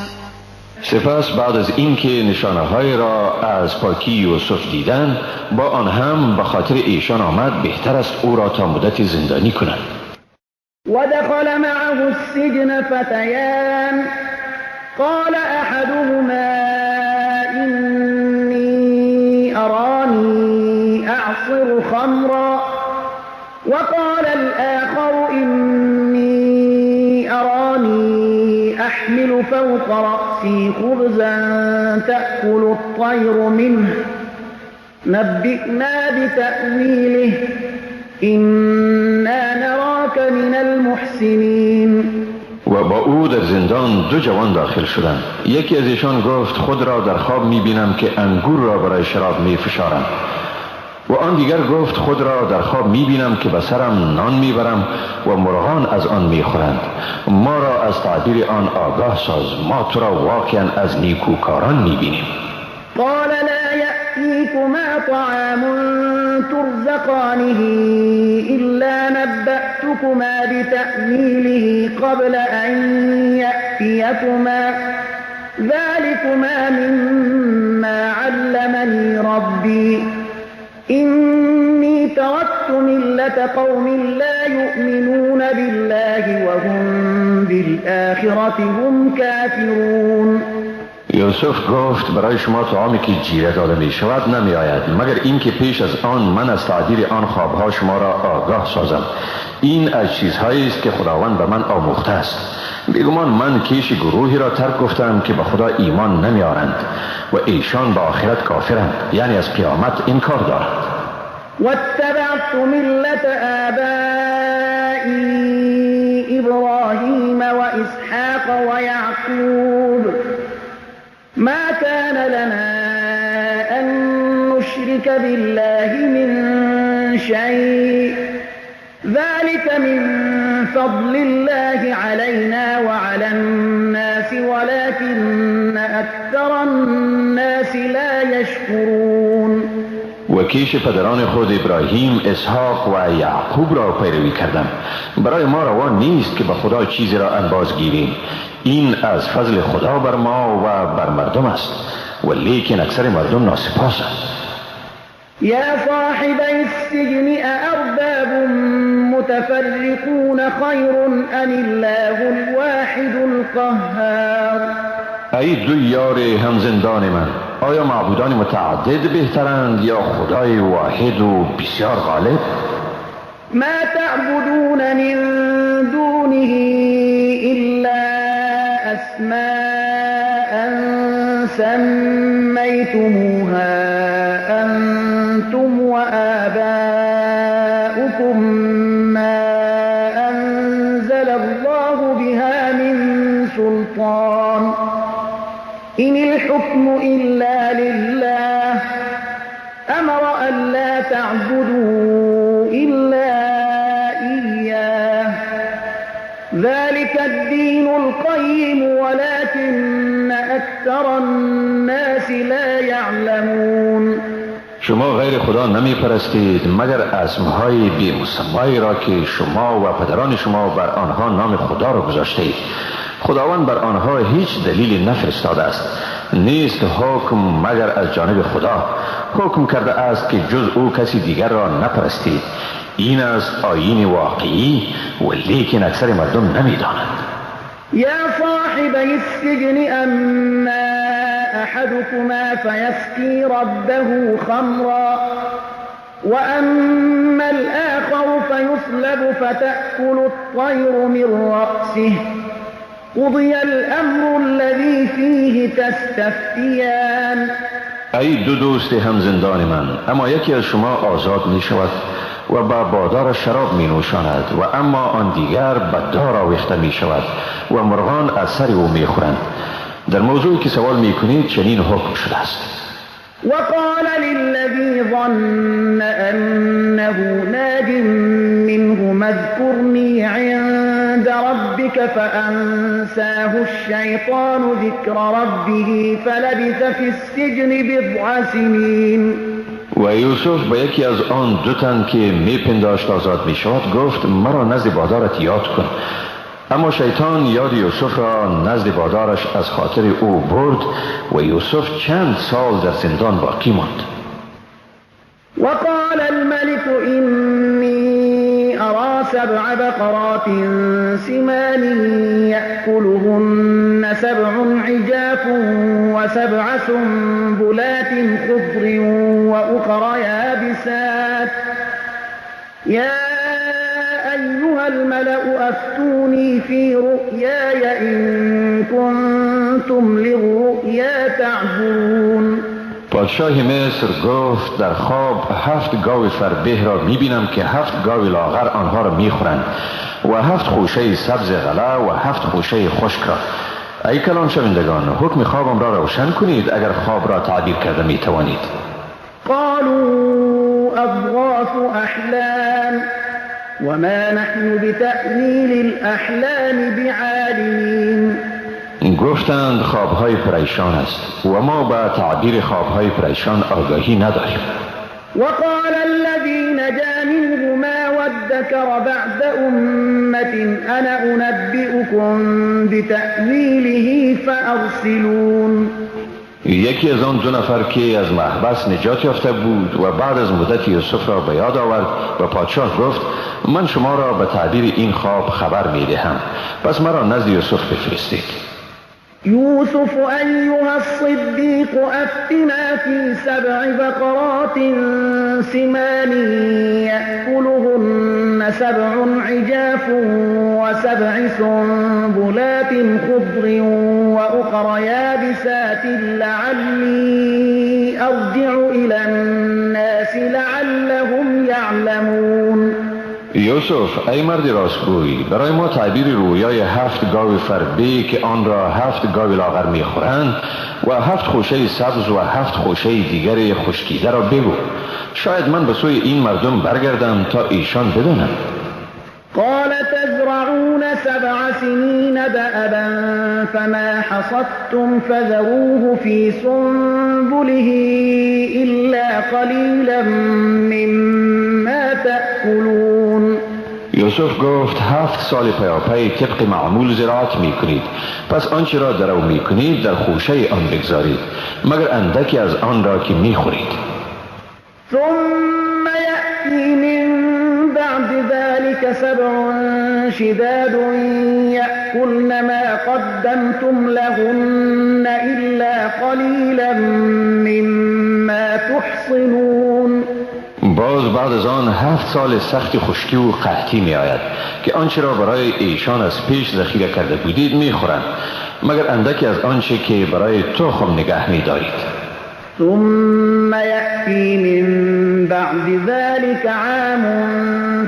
سپس بعد از اینکه نشانه های را از پاکی یوسف دیدند، با آن هم به خاطر ایشان آمد بهتر است او را تا مدت زندانی کنند. ودخل معه السجن فتیان قال احدهما إني أراني أعصر خمرا وقال الآخر إني أراني أحمل فوق رأسي خبزا تأكل الطير منه نبئنا بتأويله إنا نراك من المحسنين. و با او در زندان دو جوان داخل شدند. یکی از ایشان گفت خود را در خواب می‌بینم که انگور را برای شراب می‌فشارم، و آن دیگر گفت خود را در خواب می‌بینم که به سرم نان می‌برم و مرغان از آن می‌خورند. ما را از تعبیر آن آگاه ساز، ما تو را واقعا از نیکوکاران می‌بینیم. قال لا يأتيكما طعام ترزقانه إلا نبأتكما بتأويله قبل أن يأتيكما ذلكما مما علمني ربي إني تركت ملة قوم لا يؤمنون بالله وهم بالآخرة هم كافرون. یوسف گفت برای شما طعامی که جیره داده می شود نمی آید، مگر اینکه پیش از آن من از تعبیر آن خوابها شما را آگاه سازم. این از چیزهایی است که خداوند به من آموخته است. بیگمان من کیش گروهی را ترک گفتم که به خدا ایمان نمی آرند و ایشان به آخرت کافرند، یعنی از قیامت انکار دارند. واتبعت ملة آبائي إبراهيم وإسحاق ويعقوب ما كان لنا أن نشرك بالله من شيء ذلك من فضل الله علينا وعلى الناس ولكن أكثر الناس لا يشكرون. و کیش پدران خود ابراهیم، اسحاق و یعقوب را پیروی کردم. برای ما روا نیست که به خدا چیزی را انباز گیریم. این از فضل خدا بر ما و بر مردم است، ولیکن اکثر مردم ناسپاسند. یا صاحبی السجن أأرباب متفرقون خیر ام الله الواحد القهار. ای دو یار هم زندان من، آیا معبودان متعدد بهترند یا خدای واحد و بسیار غالب؟ ما تعبدون من دونه إلا أسماء سميتموها أنتم وآباؤكم ما أنزل الله بها من سلطان إن الحكم إلا لله أمر ألا تعبدوا إلا إياه ذلك الدين القيم ولكن أكثر الناس لا يعلمون. شما غیر خدا نمی پرستید مگر اسمهای بی مسمایی را که شما و پدران شما بر آنها نام خدا را گذاشته اید. خداوند بر آنها هیچ دلیلی نفرستاده است. نیست حکم مگر از جانب خدا. حکم کرده است که جز او کسی دیگر را نپرستید. این است آیین واقعی و لیکن اکثر مردم نمیدانند. یا صاحبی السجن اما احدكما فیسقی ربه خمرا واما الاخر فیصلب فتأکل الطیر من رأسه قضی الامر الذی فیه تستفتیان. ای دو دوست هم زندان من، اما یکی از شما آزاد می شود و با بادار شراب می نوشاند و اما آن دیگر به دار آویخته می شود و مرغان از سر او می خورند. در موضوعی که سوال می کنید چنین حکم شده است. وقال للذی ظن انه ناج منه اذكرنی عند ربك فأنساه الشیطان ذکر ربه فلبث فی السجن بضع سنین. و یوسف به یکی از آن دو تن که میپنداشت آزاد میشود گفت مرا نزد بادارت یاد کن. اما شیطان یاد یوسف را نزد بادارش از خاطر او برد و یوسف چند سال در زندان باقی ماند. وقال الملك إني أرى سبع بقرات سمان يأكلهن سبع عجاف وسبع سنبلات خضر وأخر يابسات يا أيها الملأ أفتوني في رؤياي إن كنتم للرؤيا تعبرون. پادشاه مصر گفت در خواب 7 گاو فربه را میبینم که 7 گاو لاغر آنها را میخورند و 7 خوشه سبز غله و 7 خوشه خشک را. ای کلام شوندگان، حکم خوابم را روشن کنید اگر خواب را تعبیر کرده میتوانید. قالوا اضغاث احلام وما نحن بتأویل الاحلام بعالمین. گفتند خوابهای پریشان است و ما به تعبیر خوابهای پریشان آگاهی نداریم. وقال الذی نجا منهما وادكر بعد امة انا انبئكم بتأویله فارسلون. یکی از آن دو نفر که از محبس نجات یافته بود و بعد از مدت یوسف را به یاد آورد و پادشاه گفت من شما را به تعبیر این خواب خبر می دهم، پس مرا نزد یوسف بفرستید. یوسف ایها الصدیق افتنا فی سبع بقرات سمان یأکلهن سبع عجاف وسبع سنبلات خضر وأخر یابسات لعلی ارجع الى الناس لعلهم یعلمون. یوسف ای مرد راستگوی، برای ما تعبیر رویای 7 گاو فربه که آن را 7 گاو لاغر میخورند و 7 خوشه سبز و 7 خوشه دیگر خشکیده را بگو. شاید من به سوی این مردم برگردم تا ایشان بدانند. قال تزرعون 7 سنین دأبا فما حصدتم فذروه في سنبله إلا قلیلا مما تأکلون. یوسف گفت 7 سال پیاپی طبق معمول زراعت می کنید، پس آنچه را درو می کنید در خوشه آن بگذارید، مگر اندکی از آن را که می خورید. ثم یأتی من بعد ذلك 7 شداد یأکلن ما قدمتم لهن إلا قلیلا مما تحصنون. باز بعد از آن 7 سال سخت خشکی و قحطی می آید که آنچه را برای ایشان از پیش ذخیره کرده بودید می خورند، مگر اندکی از آنچه که برای تخم نگه می دارید. ثم یأتی من بعد ذلك عام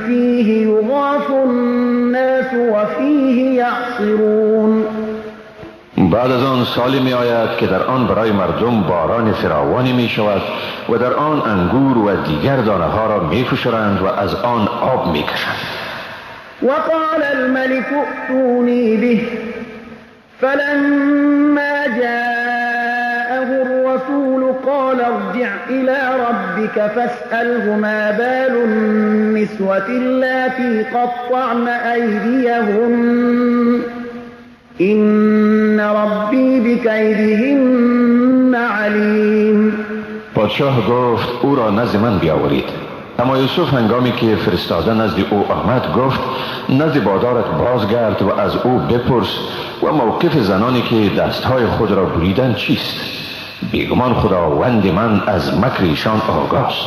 فیه یغاث الناس وفیه یعصرون. بعد از آن سالی می آید که در آن برای مردم باران فراوانی می شود و در آن انگور و دیگر دانه ها را می فشرند و از آن آب می کشند. وقال الملك ائتونی به فلما جاءه الرسول الرسول قال ارجع إلى ربك فاسأله ما بال النسوة اللاتي قطعن أيديهن إن ربي بكيدهن عليم. پادشاه گفت او را نزد من بیاورید. اما یوسف هنگامی که فرستاده نزد او آمد گفت نزد بادارت بازگرد و از او بپرس و موقف زنانی که دستهای خود را بریدند چیست؟ بیگمان خداوند من از مکر ایشان آگاست.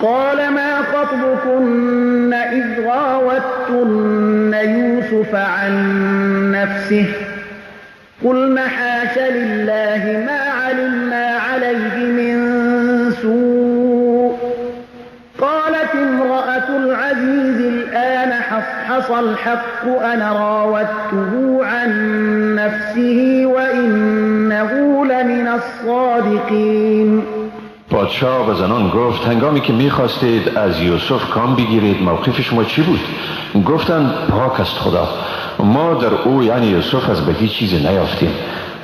قال ما خطبكن إذ راوتن يوسف عن نفسه قلن حاش لله ما علمنا عليه من سوء. قالت امرأة العزيز الآن حصحص الحق أنا راودته عن نفسه وإنه لمن الصادقين. پادشاه به زنان گفت هنگامی که میخواستید از یوسف کام بگیرید موقف شما چی بود؟ گفتند پاک است خدا، ما در او یعنی یوسف از بدی چیزی نیافتیم.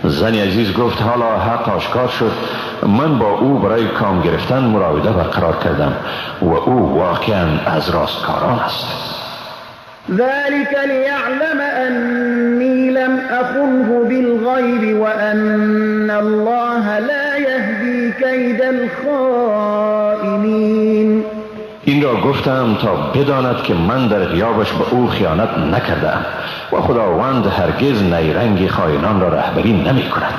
زن عزیز گفت حالا حق آشکار شد، من با او برای کام گرفتن مراوده برقرار کردم و او واقعا از راستکاران است. ذلك ليعلم أني لم أخنه بالغيب وأن الله لا يهدي كيد الخائنين. این را گفتم تا بداند که من در غیابش به او خیانت نکردم و خداوند هرگز نیرنگ خائنان را رهبری نمی کند.